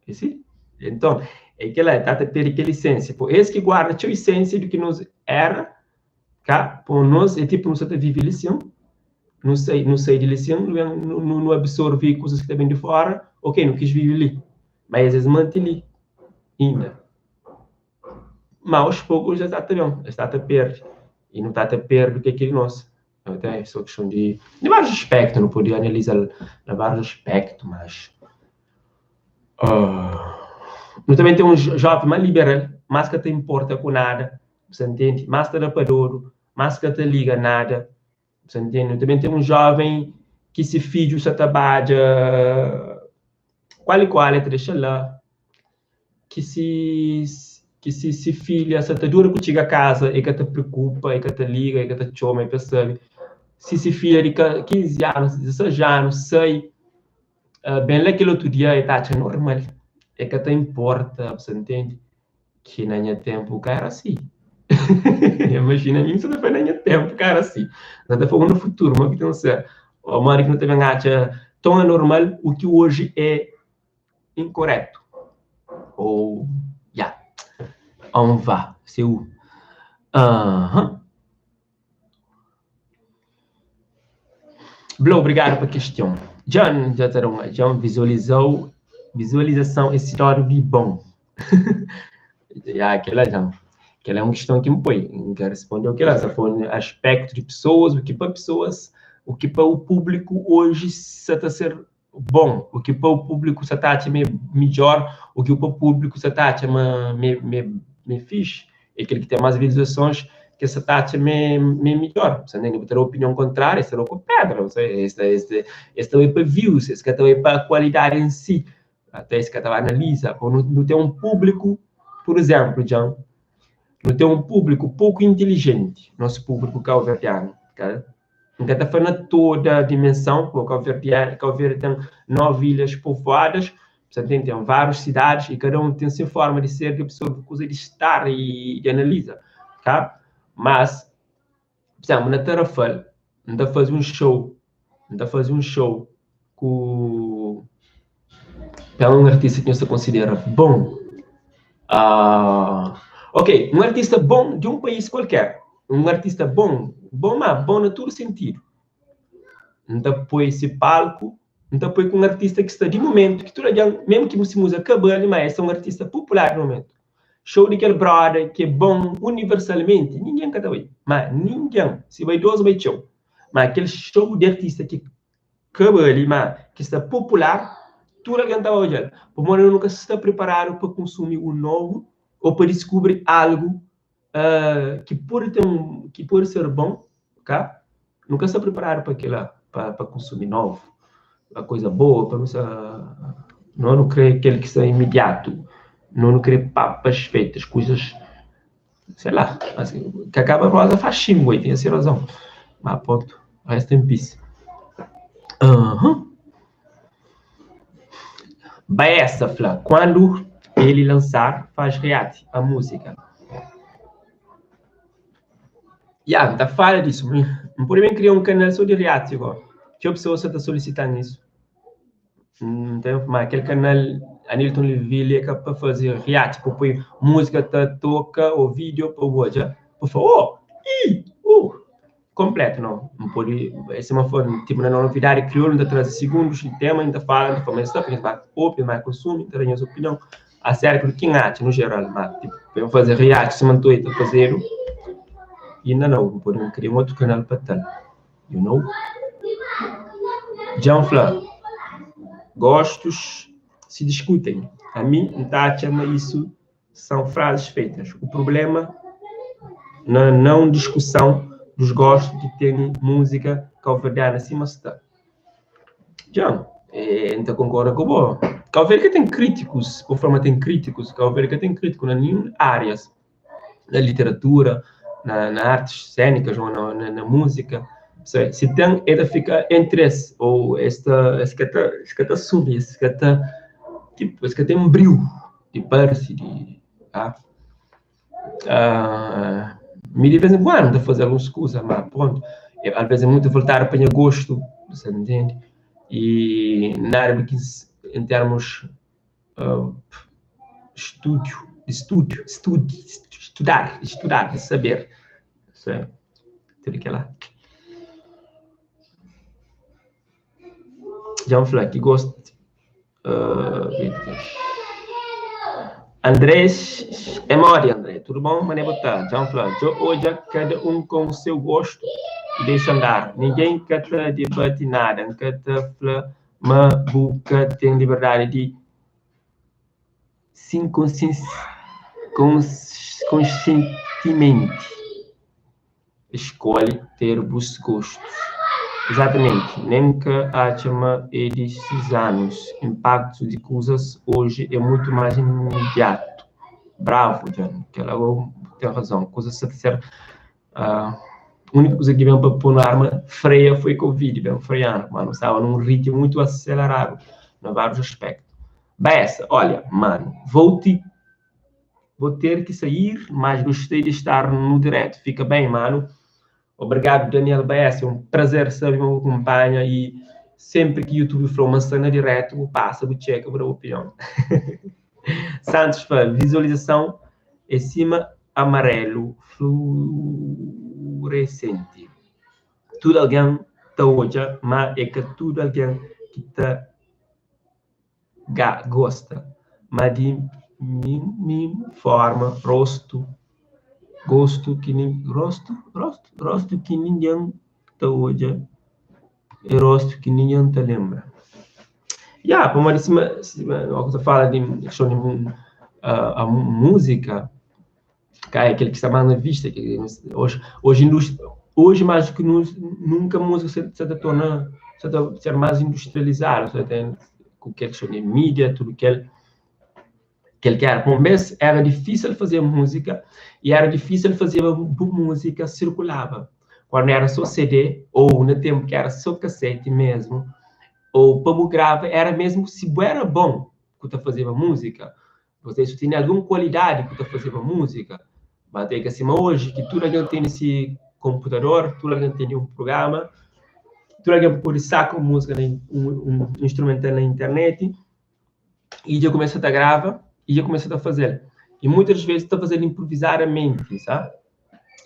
É si? Enton, é kela, ta ta perde kel isensia. Po es ki guarda txeu isensia di ki nos era, ka? Po nos é tipu nu sa ta vive li sin, nu sai nu sai di li sin, nu ben nu nu absorve kuzas ki ta ben di fora, ok, nu kis vive li. Ma es es manti li inda. Má aos poucos dja ta ta ben, es ta ta perde i nu ta ta perde ke ki é di nos. Então é só questão de, de vários aspectos, nu pode analisal na vários aspectos, mas nu também tem um jovem mais liberal, mas ka ta importa ku nada, você entende? Mas ta da pa dodu, mas ka ta liga nada, você entende? Nu também tem um jovem ki se fidju sa ta badja kual kual, el ta dexa la, ki si ki si si filha sa ta dura ku txiga kaza e ka ta preokupa, e ka ta liga, e ka ta txoma, e ka sabe si si filha di 15 anu, 16 anu sai ben la kel otu dia e ta atxa normal, e ka ta inporta, bu sa ntende? Ki na nha tenpu ka era si. Imajina mi sa ta fla na nha tenpu ka era si. N sa ta fla na futuru mo ki ten ser, o modi ki nu ta ben atxa ton anormal u ki oji é incorreto ou ya on va se u aham Blo obrigado pa question Djan dja ta da un djan visualizou visualização é sinónimo di bom ya kela djan kela é un kiston ki N poi N ka respondeu kela sa foi aspecto di pessoas o ki pa pessoas o ki pa o público hoje sa ta ser bon, o ki pa o públiku sa ta atxa ma é midjor, o ki pa públiku sa ta atxa ma ma é fixi, é kel ki ten más visualizasons ki es sa ta atxa ma é ma é midjor. Sa ntende? Bu ta da opinion kontráriu, es ta da-u ku pedra, es ta es ta bai pa views, es ka ta bai pa kualidadi en si, ate es ka ta bai analiza. Nu ten un públiku, pur izénplu, dja, nu ten un públiku poku intilijenti, nos públiku kauverdianu, ka? N ka ta fla na toda dimensão, pô, Cabo Verde, Cabo Verde ten 9 ilhas povoadas, Sa ntende? Ten várius sidadis i kada un ten se forma di ser, di absorve kuza, di star i di analiza, ka? Mas, pur izénplu, na Tarrafal, N ta faze un show, N ta faze un show ku ten un artista ki nhos ta konsidera bon. Ok, un artista bon di un país kualker, un artista bon, bon ma bon na tudu sentidu. N ta poi se palku, N ta poi ku un artista ki sta di mumentu, ki tudu algen, mesmu ki se múzika ka bali, ma es é un artista popular di mumentu. Show di kel broda ki é bon universalmenti, ningen ka ta bai. Ma ningen, si bai dos bai txeu. Ma kel show di artista ki ka bali, ma ki sta popular, tudu algen ta bai odja-l. Pamodi nu ka sta priparadu pa konsumi un novu ô pa diskubri algu ki pode ten, ki pode ser bon, ka? Nu ka sta priparadu pa kila, pa konsumi novu, pa koza boa, pa nu sta, no nu kre kel ki sta imediatu, no nu kre papas feitas, kuzas, sei la, Kaká Barbosa faz xingu, el tinha se razon, ma pontu, rest in peace. Baessa fla, quando ele lançar, faz react a música. Ya, N ta fala disso. N pode ben kria un kanal só di react gó. Txeu pesoas sa ta solisita-m isu. N ta ma kel kanal Anilton Leville é ka pa faze react, pa poi múzika ta toka ô vídeo pa bu odja, pa fla, oh, ih, uh. Kompletu nau. N pode, é sima fla, tipo na novidadi kriolu N ta traze sigundus di tema N ta fala, N ta fla ma es sta pa nhos ba obi, ba konsumi, N ta da nhos opinion aserka di ki N atxa nu jeral. Ma tipo pa N faze react sima N ta oita fazedu, inda nau. N pode kria un otu kanal pa tal, you know. Dja N fla, gostus se diskutem. Ami N ta atxa ma isu são frases feitas. O problema na não discussão dos gostos ki ten música cabo-verdiana sima sta. Djan, N ta concorda ku bo. Cabo Verde ka ten críticos, bu fla ma ten críticos, Cabo Verde ka ten crítico na ninhun áreas, na literatura, na artes cénicas ou na música. Si ten, el ta fika entre es, ou es ta, es ka ta, es ka ta asumi, es ka ta, tipo, es ka ten briu. Di parse di ah Mi di vez en kuandu N ta faze alguns kuza ma prontu alvês é mutu voltadu pa nha gostu, sa ntende? I nada di ki en termus stúdiu, di stúdiu, studi, studar, di studar, di saber, sa tudu kila. Dja N fla ki gostu. Andrés, É modi, André? Tudu bon? Mané bu ta? Dja N fla, Dja odja kada un kon seu gostu i dexa andar. Ningen ka ta dibati nada. N ka ta fla ma bu ka ten liberdadi di sin konsientimenti. Skolhe ter bus gostus. Exatamenti, nen ka atxa ma é di sis anus. Impaktu di kuzas oji é mutu más imediatu. Bravu, Djan, kel-la bu ten razon. Kuzas sa ta ser Úniku kuza ki ben pa pô-nu arma freia foi Covid, ben freia-nu, ma nu staba nun ritmu mutu aseleradu na várius aspektu. Baessa, olha, mano, vou te Vou ter que sair, mas gostei de estar no direto. Fica bem, mano. Obrigado, Daniel Baessa. É um prazer saber ma bu kumpanha e sempre que YouTube fla ma sta na direto, bu passa, bu txeka, bu da bu opinião. Santos fla, visualização é sima amarelo fluorescente. Tudo alguém ta odja, ma é ka tudo alguém ki ta Ga gosta, ma di mimmu forma rostu gostu ki rostu rostu rostu ki ningen ta odja é rostu ki ningen ta lenbra. Ya, pamodi sima sima óki ta fala di kiston di a múzika ka é kel ki sta más na vista ki oji oji indústria oji más ki nunka múzika sa sa ta torna sa ta ser más industrializadu sa ten ku kel kiston di mídia tudu kel kel ki éra pa un bes éra difísil faze múzika i éra difísil fazeba bu múzika sirkulaba kuandu éra sô CD ou na ténpu ki éra sô kaseti mesmu ou pa bu grava éra mesmu si bu éra bon. ku ta fazeba múzika. Você su tene algun kualidadi ku ta fazeba múzika. Mas é ka sima oji ki tudu algen tene si konputador, tudu algen tene un prugrama, tudu algen pode saka un múzika na un instrumental na internet i dja kumesa ta grava i dja kumesa ta fazel. I muitas vezes ta fazel improvizadamenti, sa?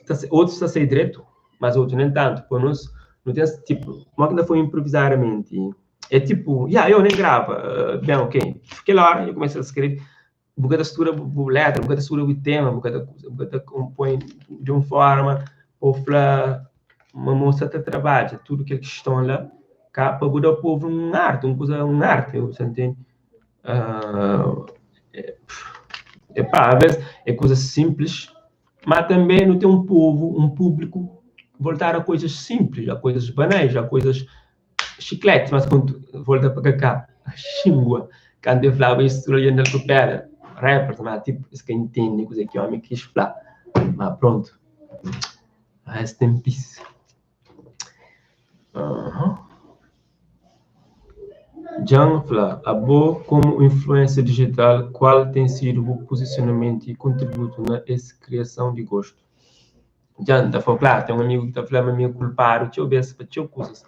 Ta otus ta sai dretu, mas otus nem tantu. Pa nos, nu ten tipo, mo ki ta foi improvizadamenti? É tipo, ya, eu nem grava, ben, ok. Kel ora eu kumesa a skrebe, bu ka ta studa bu letra, bu ka ta studa bu tema, bu ka ta bu ka ta konpoi di un forma pa fla ma mo sta ta trabadja tudu kel kiston la ka pa bu da povu un arti, un kuza, un arti, bu ntende? Epá, às vezes é kuza simples, mas também nu ten un povu, un públiku voltadu a coisas simples, a coisas banais, a coisas Xikleti, mas kontu volta pa Kaká, xingua, kantu el flaba isu tudu algen dal ku pedra, rappers, ma tipo es ka intende kuzê ki omi kis fla, ma prontu, rest in peace. Djan fla, abo komu influencer digital kual ten sidu bu puzisionamentu y kontributu na es kriason di gostu? Dja N ta fla-u klaru, ten un amigu ki ta fla ma mi é kulpadu txeu bês pa txeu kuzas.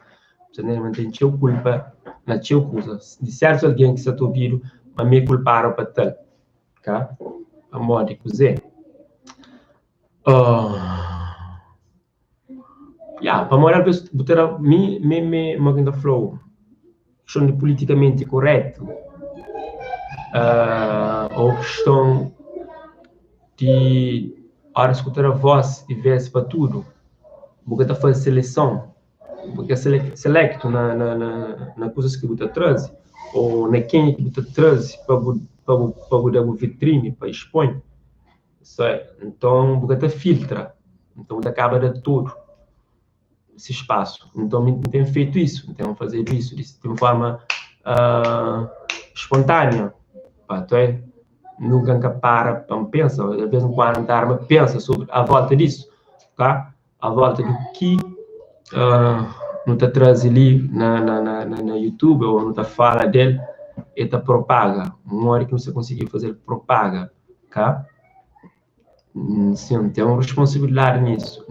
Ma N ten txeu kulpa na txeu kuzas. Di sértus algen ki sta ta obidu ma mi é kulpadu pa tal. Ka? Pamodi kuzê? Ya, pamodi alvês bu ta da mi, mi, mi, mo ki N ta fla-u, kiston di politikamenti koretu ô kiston di óras ki bu ta da vós i vês pa tudu, bu ka ta faze seleson, bu ka selektu na na na kuzas ki bu ta traze ô na kenha ki bu ta traze pa bu pa bu pa bu da bu vitrini pa expõe, nton bu ka ta filtra, nton bu ta kaba da tudu. se spasu. Nton, mi N ten fetu isu, N ten fazedu isu di un forma spontânea. Pa tué, nunka N ka para pa N pensa, di vez en kuandu N ta arma pensa sobri a volta disu, tá? A volta di ki nu ta traze li na na na youtube ô nu ta fala del, el ta propaga, modi ki nu sta konsigi faze-l propaga, ka? Sim, ten un responsabilidadi nisu,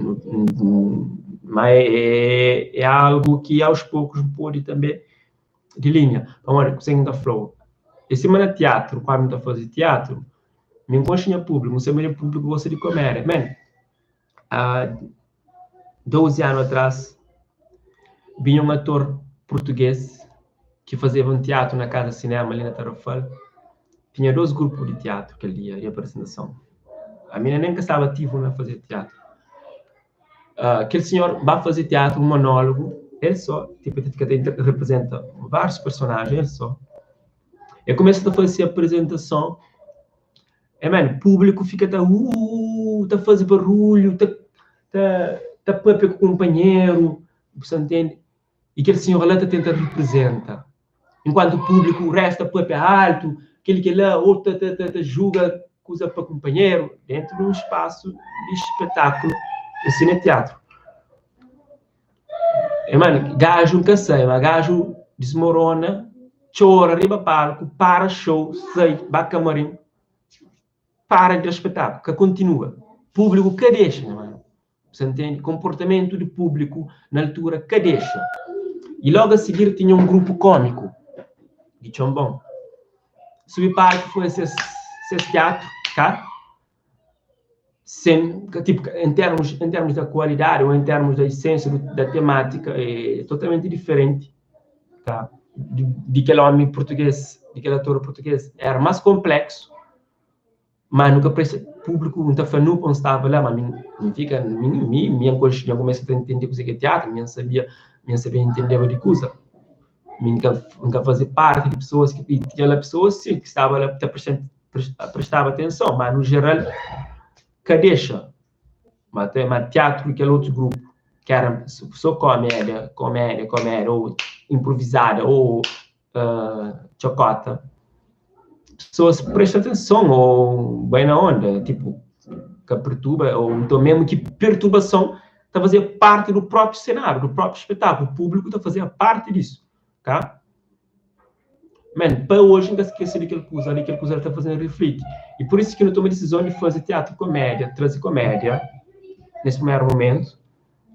ma é é algu ki aos poucos bu pode tanbe dilinha. Pamodi kuzê ki N ta fla-u? É sima na tiatru, kandu N ta faze tiatru, mi N konxe nha públiku, N sabe ma nha públiku gosta di komédia. Men, a 12 anu atras, binha un ator purtugês ki fazeba un tiatru na kaza sinema li na Tarrafal. Tinha dos grupu di tiatru kel dia di apresentason. Ami nen ka staba ativu na faze tiatru. Kel sinhor ba faze tiatru, un monólogu, el so, tipu el ta fika ta reprezenta várius personajen el so. El kumesa ta faze se apresentason, e man, públiku fika ta uuh, ta faze barulhu, ta ta ta papia ku kunpanheru, bu sta ntende? I kel sinhor la ta tenta reprezenta. Enkuantu públiku, restu ta papia altu, kel kel-la, otu ta ta ta juga kuza pa kunpanheru, dentu di un spasu di spetakulu, un sineteatru. E man, gaju N ka sai, ma gaju dismorona, txora riba palku, para xou, sai, ba kamarin, para di da spetakulu, ka kontinua. Públiku ka dexa, nha manu. Sa ntende? Konportamentu di públiku na altura ka dexa. I logu a sigir tinha un grupu kómiku di Txonbon. Subi palku faze ses ses tiatru, ka? Sen, ka tipu, en termus, en termus da kualidadi ô en termus da esensia du, da temátika é totalmenti diferenti, tá? Di, di kel ómi purtugês, di kel ator purtugês. Éra más konpleksu. Ma nu ka presta públiku, N ta fla nu pa N staba la, ma mi N fika, mi mi mi N konxe, dja N kumesa ta intende kuzê ki é tiatru, mi N sabia, mi N sabia intendeba di kuza. Mi N ka N ka faze parti di pesoas ki tinha la pesoas sin ki staba la ta presta prestaba atenson, ma nu jeral ka dexa. Ma te ma tiatru di kel otu grupu ki éra so komédia, komédia, komédia ô inprovizada ô txokota, pesoas presta atenson ô bai na onda, tipo, ka perturba ô nton mesmu ki perturbason ta faze parti du própi senáriu, du própi spetákulu, públiku ta faze parti disu, ka? Man, pa oji N ka skese di kel kuza li, kel kuza li ta faze-m rifliti. I pur isu ki nu toma disizon di faze tiatru komédia, traze komédia nes primeru momentu,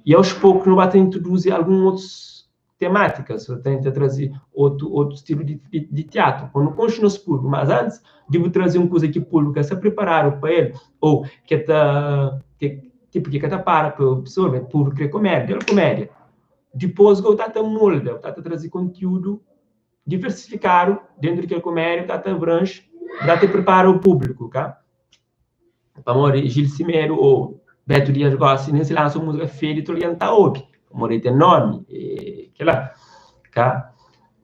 i aos pokus nu ba ta introduzi algun otus temátikas, nu tenta traze otu otu stilu di di tiatru pa nu konxe nos públiku. Mas antis di bu traze un kuza ki públiku ka sta priparadu pa el, ô ke ta ke tipu ki ka ta para pa absorve, públiku kre komédia, da-l komédia. Dipôs go ta ta molda, ta ta traze kontiúdu diversifikadu dentru di kel komédia, ta ta abrange, ta ta pripara o públiku, ka? Pamodi Gil Semedo ô Beto Dias gósi nen si lansa un múzika fedi tudu algen ta obi, pamodi el ten nómi, e kila, ka?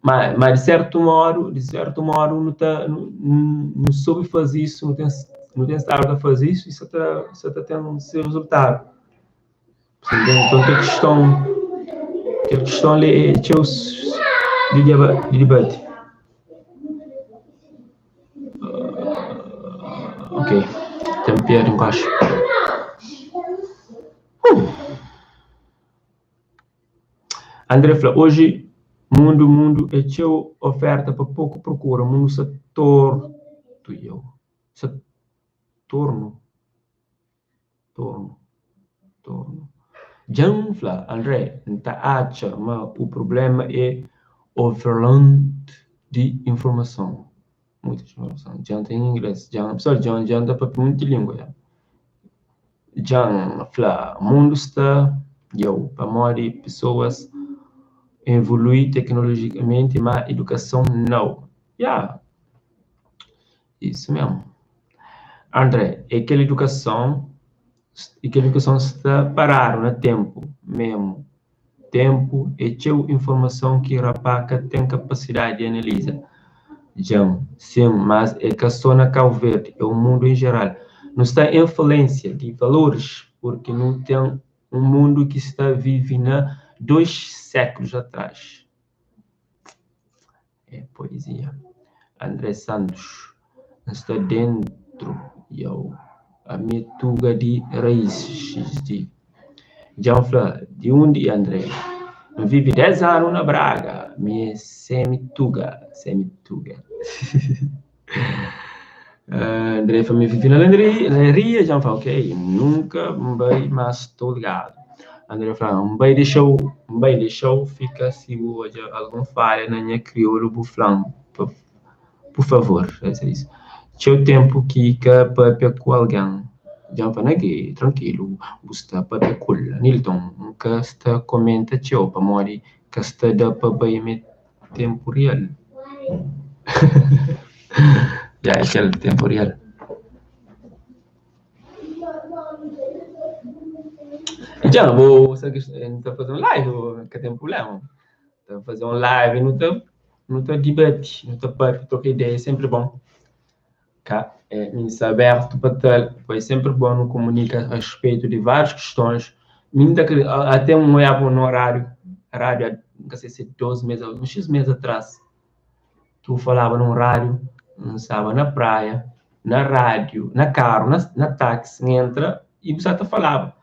Ma ma di sertu modu, di sertu modu nu ta nu sobe faze isu, nu ten nu ten stadu ta faze isu i sa ta sa ta ten se rezultadu. Nton kel kiston, kel kiston li é txeu di di dibati. Ok, dja N perde un kaxu. André fla, oji mundu mundu é txeu oferta pa poku prokura, mundu sta tortu, sta tornu. Tornu, tornu. Dja N fla, André, N ta atxa ma u prublema é overload di informason. Muita informason. Dja N ta em ingles. Dja N, pessoal, dja N, dja N ta papia munti lingua dja. Dja N fla, mundu sta djeu pamodi pesoas evolui teknolojikamenti ma idukason nau. Ya, isu mesmu. André, é kel idukason, é kel idukason sta paradu na ténpu memu. Ténpu é txeu informason ki rapá ka ten kapasidadi di analiza. Djan, sin, mas é ka so na Kau Verdi, é o mundu en jeral. Nu sta en falénsia di valoris purki nu ten un mundu ki sta vive na dos sékulus atrás. É poezia. André Santos, N sta dentro yow Ami é tuga di raiz XD Dja N fla di undi André N vive 10 anu na Braga Mi é semi tuga semi tuga André fla mi vive na Leiria Dja N fla ok nunka N bai mas sto ligadu André fla N bai dexa-u N bai dexa-u fika si bu odja algun falha na nha kriolu bu fla-m pur favor Txeu tenpu ki ka papia ku algen Dja N fla na ki trankilu bu sta papia ku el Anilton N ka sta komenta txeu pamodi ka sta da pa bai me Tempu real. Ya, é kel tempu real. Dja, bo sa ki N ta faze un live, ka ten prubléma. Ta faze un live nu ta nu ta dibati, nu ta papia, troka ideia, é sénpri bon. Ka é mi sta abertu pa tal, pa é sénpri bon nu komunika a respetu di várius kistons. Mi N ta kre até un oiaba un oráriu, rádiu, N ka sai si é dos mês, uns xis mês atrás, ki bu falaba nun rádiu, N staba na praia, na rádiu, na karu, na táxi, N entra i bu sta ta falaba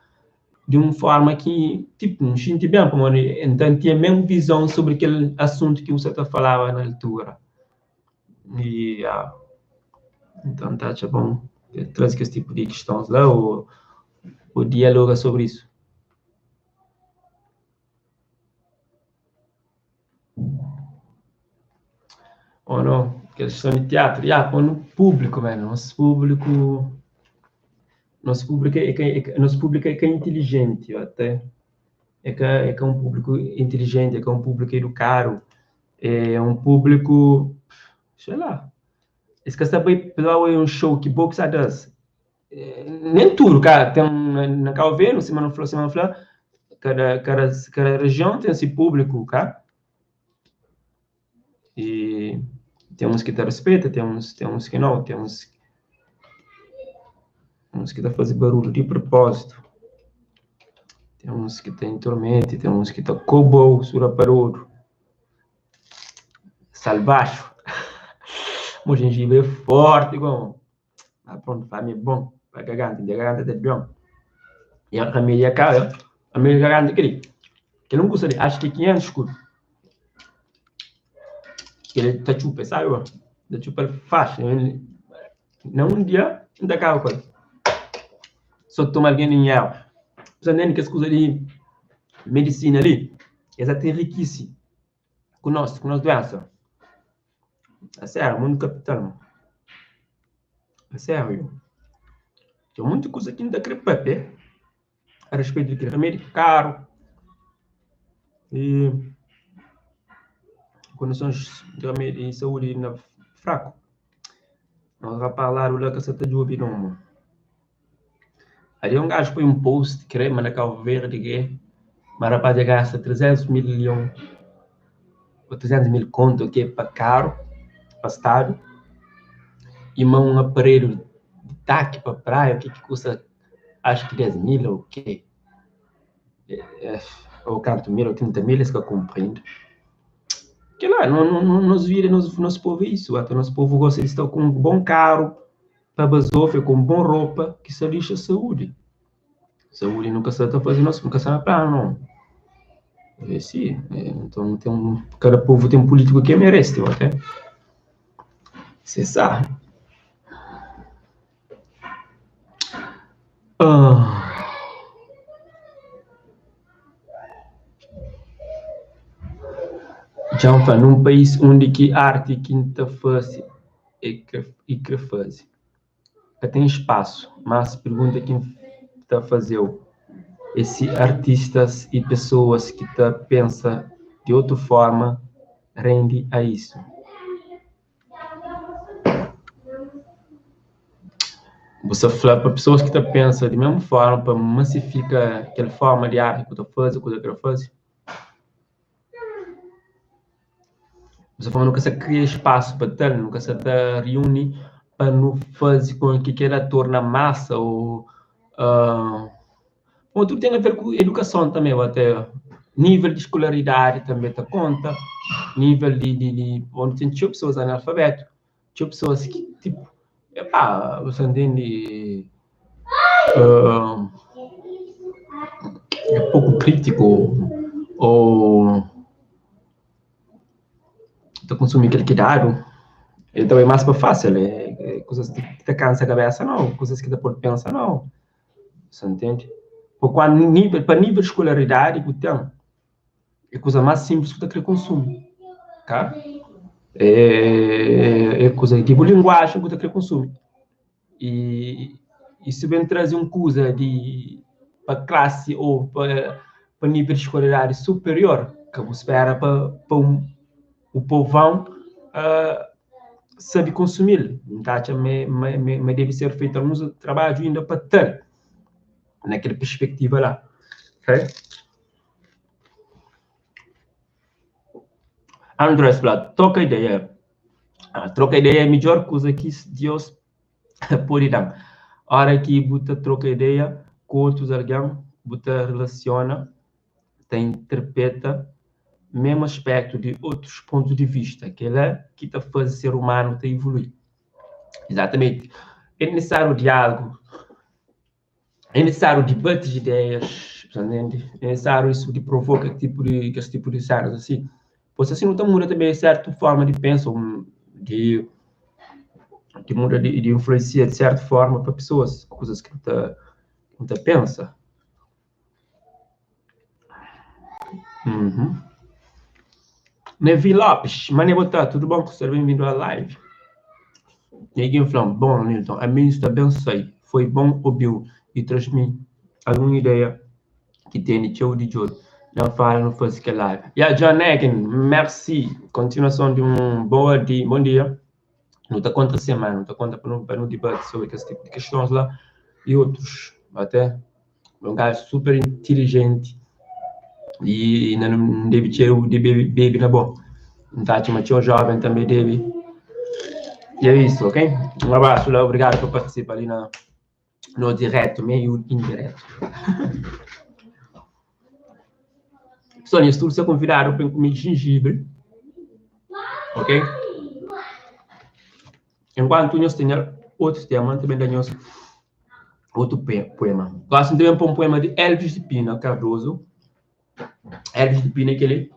di un forma ki tipu N xinti ben pamodi N ta tinha mesmu vizon sobri kel asuntu ki bu sta ta falaba na altura. I ya, nton N ta atxa bon traze kes tipu di kistons la ô dialoga sobri isu. Ô no, kel kiston di tiatru, ya, pô nu públiku mé, nos públiku, nos públiku é ka, nos públiku é ka intilijenti até, é ka, é ka un públiku intilijenti, é ka un públiku edukadu, é un públiku, sei lá, es ka sta bai pa oi un show ki bo ki sta da-s, nen tudu ka ten na Kau Verdi, sima nu fla, sima nu fla, kada kada kada rejion ten si públiku ka, i ten uns ki ta rispeta, ten uns ten uns ki nau, ten uns uns ki ta faze barulhu di propózitu, ten uns ki ta intromete, ten uns ki ta koba-u su raparodu. Salbaxu Mo jengibre é forti gomi Ah pronto, fla-mi é bon pa garganta, nha garganta ta ben Nha família ka, família garganta kel-li Kel-li N kusta li, axu ki é 500 skudu. Kel ta txupa, sabe? Bo? Ta txupa el faxi. Na un dia, N ta kaba ku el. So toma algen dinheru. Sa ntende kes kuza di medisina li, es ta enrikisi ku nos, ku nos duensa. A sériu, mundu kapital ma. A sériu. Ten monti kuza ki N ta kre papia a respeito di kel remedi karu i kondisons di remedi di saúdi na fraku. Nos rapaz la la ka sa ta djobe nomu. Ali un gaju poi un post kre ma na Cabo Verde ke ma rapaz dja gasta 300 milhon ou 300 mil konto ke pa karu pa stadu i ma un aparelhu di taki pa praia ke ki kusta acho ki 10 mil ou ke ou kantu mil ou 30 mil es ka kunpra inda. Kila no nos vida nos povu é isu ata nos povu gosta di sta ku un bon karu pa bazofia ku un bon ropa ki sta lixa saúdi. Saúdi nu ka sta ta faze nos nu ka sta na planu no. É si nton ten kada povu ten pulítiku ki merese ok se sa. Dja N fla, nun país undi ki arti ki N ta fase i kre faze ka ten spasu, mas pergunta ki N ta faze-u é si artistas i pesoas ki ta pensa di otu forma rende a isu. Bu sta fla pa pesoas ki ta pensa di mesmu forma pa masifika kel forma di arti ki bu ta faze, kuza ki bu ta faze. Bu sta fla ma nu ka sta kria spasu pa tal, nu ka sta ta riuni pa nu faze kon ki kila torna masa o Bon, tudu ten a ver ku edukason tanbe, o ate nível di skolaridadi tanbe ta konta, nível di di di onde ten txeu pesoas analfabetu, txeu pesoas ki tipu, epá, bu sa ntende, é poku krítiku ô ta konsumi kel ki dadu, el ta bai más pa fásil, é kuzas ki ta kansa kabesa nau, kuzas ki ta pô-l pensa nau. Sa ntende? Pa kual nível, pa nível di skolaridadi ku ten, é kuza más sinplis ku ta kre konsumi, ka? É é kuza di bu linguajen ku ta kre konsumi. I i si ben traze un kuza di pa klasi ô pa pa nível di skolaridadi superior, ka bu spera pa pa un u povão sabe konsumi-l. N ta atxa ma ma ma debe ser fetu alguns trabadju inda pa tal na kel perspektiva la, ok. Andrés fla, troka ideia, troka ideia é midjor kuza ki Dios pode da-m. Ora ki bu ta troka ideia ku otus algen, bu ta relasiona ta interpreta mésmu aspétu di otus pontu di vista. Kel-la ki ta faze ser umanu ta ivolui. Izatamenti. É nisisáriu diálugu, é nisisáriu dibati di ideias, é nisisáriu isu di provoka tipu di kes tipu di sénas asi. Pos asi nu ta muda tanbe sértu forma di pensa, di di muda di influensia di sértu forma pa pesoas, kuzas ki nu ta nu ta pensa. Uhum. Nevi Lopes, mané bo ta, tudo bom? Seja bem-vindo à live. Neguinho fla, bom, Nilton, a mim está bem sei. Foi bom obiu e transmi algum ideia que tene txeu di djobe. Não fala, não faz que live. Yeah, John Negan, merci. Continuação de um boa dia, bom dia. Nu ta konta sim, mano, nu ta konta pa nu, pa nu debate sobre kes tipo de questões lá e outros até. É un gajo super inteligente e ainda não debe txeu de bebe, bebe na bo. N ta atxa ma txeu jovem também debe. E é isso, ok? Um abraço lá, obrigado por participar ali na, no direto, meio indireto. Pessoal, nhos tudo ser convidado para comer gengibre, ok? Enquanto nhos tem outros temas, também dá nhos Otu puema. Gosi N ta ben pa un puema di Elvis di Pina Cardoso. Elvis di Pina é kel-li.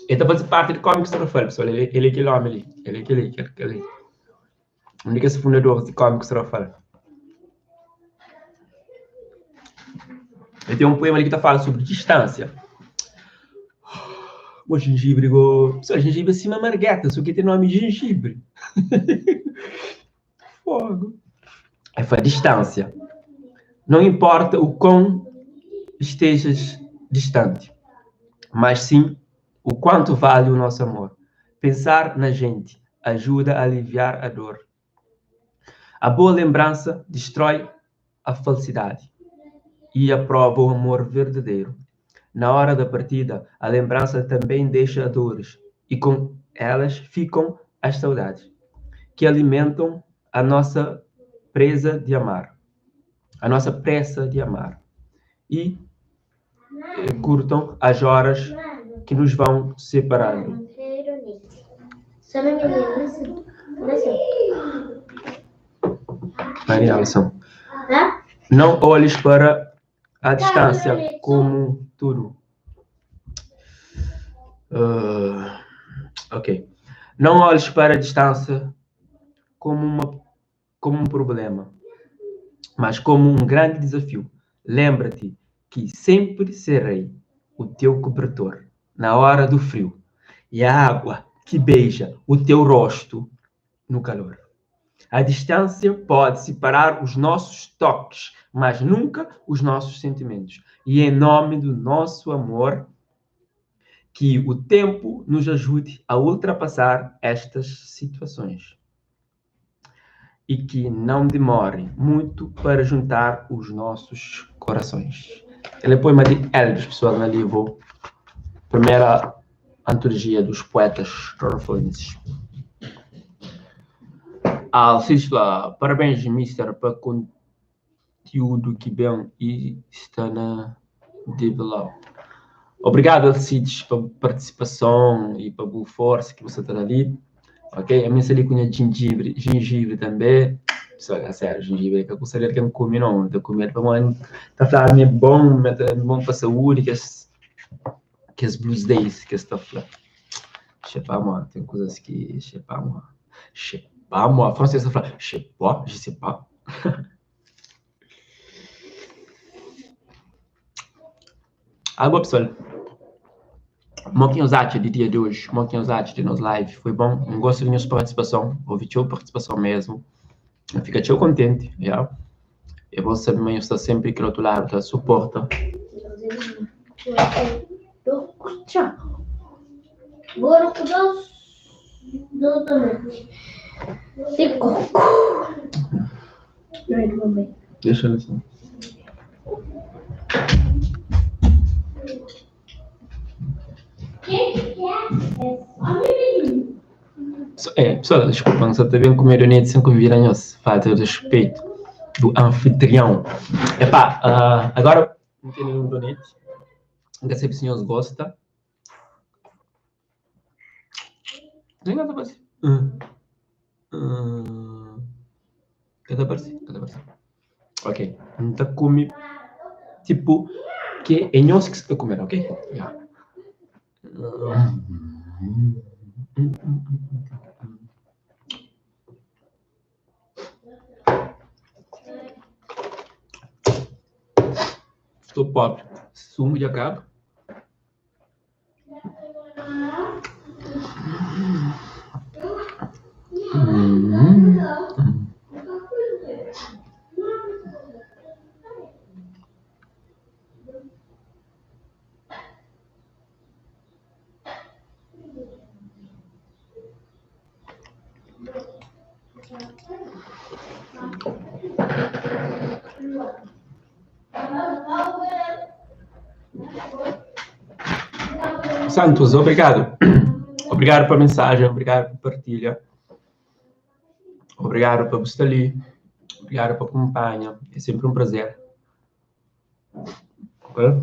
El ta faze parti di Comics Tarrafal, pessoal. El, el é kel ómi li. El é kel li, kel, kel li. Un di kes fundadoris di Comics Tarrafal. El ten un poema li ki ta fala sobri distânsia. Bo jengibre go. Pessoal, jengibre é sima margeta, só ki ten nomi jengibre. Fogo. É fla distância. Não importa o quão estejas distante, mas sim o quanto vale o nosso amor. Pensar na gente ajuda a aliviar a dor. A boa lembrança destrói a falsidade e aprova o amor verdadeiro. Na hora da partida, a lembrança também deixa dores e com elas ficam as saudades, que alimentam a nossa presa de amar, a nossa pressa de amar e curtam as horas que nos vão separando. Maria Alison. Não olhes para a distância como tudo. Uh, ok. Não olhes para a distância como, uma, como um problema, mas como um grande desafio. Lembra-te que sempre serei o teu cobertor na hora do frio e a água que beija o teu rosto no calor. A distância pode separar os nossos toques, mas nunca os nossos sentimentos. E em nome do nosso amor, que o tempo nos ajude a ultrapassar estas situações. E que não demore muito para juntar os nossos corações. Ele é poema de Elvis, pessoal, no livro Primeira Antologia dos Poetas Tarrafalenses. Alcides fla, parabéns mister pa conteúdo ki ben e sta na develop. Obrigado Alcides pa participason e pa bu forsa ki bu sta ta da li. Ok, ami sta li ku nha gengibre, gengibre tanbe. Pessoal, a sério, gengibre é ka kusa di algen kume não, ta kume pamodi ta fladu ma é bon, ma é bon pa saúde, kes kes blues days ki es ta fla. Xepá mó, ten kuzas ki xepá mó. Xepá mó, fransês ta fla xepá, je sais pas. Agora pessoal, mo ki nhos atxa di dia di oji? Mo ki nhos atxa di nos live? Foi bon? N gosta di nhos partisipason, ovi txeu partisipason mesmu. N fika txeu kontenti, ya. É bon sabe ma nhos sta senpri kel otu ladu ta suporta. Dexa el assim. É, pessoal, desculpa, não só tá bem comer donete sem convidar nós. Falta de respeito do anfitrião. Epá, uh, agora não tem nenhum donete. Não sei se senhores gosta. Nem nada parece. Ka ta parse, ka ta parse. Ok, N ta kume tipo ke é nhos ki sta kume, ok? Ya. Estou pobre. Sumo dja kaba. Santos, obrigado. Obrigado pa mensagem, obrigado pa partilha. Obrigado pa bu sta li. Obrigado pa acompanha. É sempre um prazer. Ok?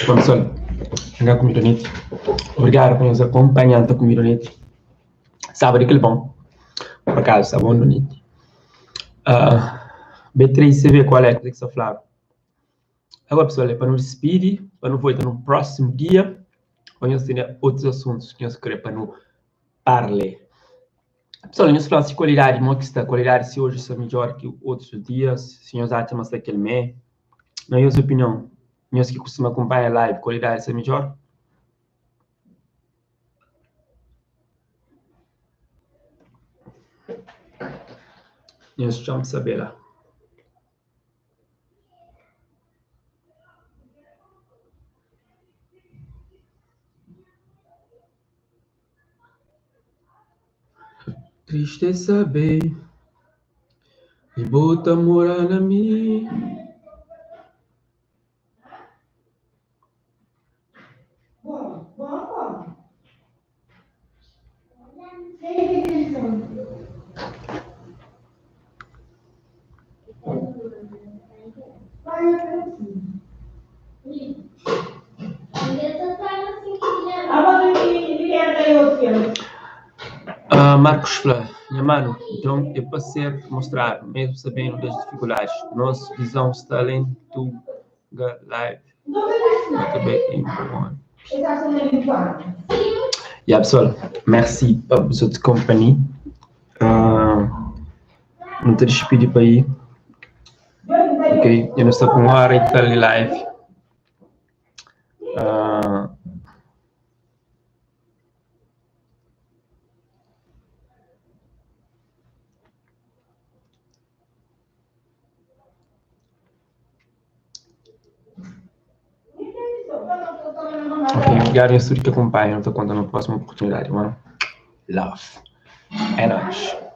Bom pessoal, nga kumida neti. Obrigado pa nhos akompanha ta kumida neti. Sábado kel bom. Por acaso, sta bom neti. Uh, B3CV qual é que sta flado? Agora pessoal, é pa nu dispidi, pa nu volta no próximo dia. Ou nhos tem outros assuntos que nhos querer pa nu parle. Pessoal, nhos fala se qualidade, mo que está qualidade se hoje está melhor que outros dias, se nhos acha mas aquele me. Na nhos opinião, nhos que costuma acompanhar live, qualidade está melhor? Nhos chama saber lá. Triste é saber E bota morar na mim. Ah, Marcos fla, nha mano, então é pa ser mostrado, mesmo sabendo das dificuldades. Nos visão sta além Tuga Live. Também Yeah, pessoal, merci pa vosotros companhia. Uh, não te despedi para aí. Ok? Eu não estou com uma hora e tal de live. Uh, Ok, obrigado a todos que acompanham. Estou contando na próxima oportunidade, mano. Love. É nóis.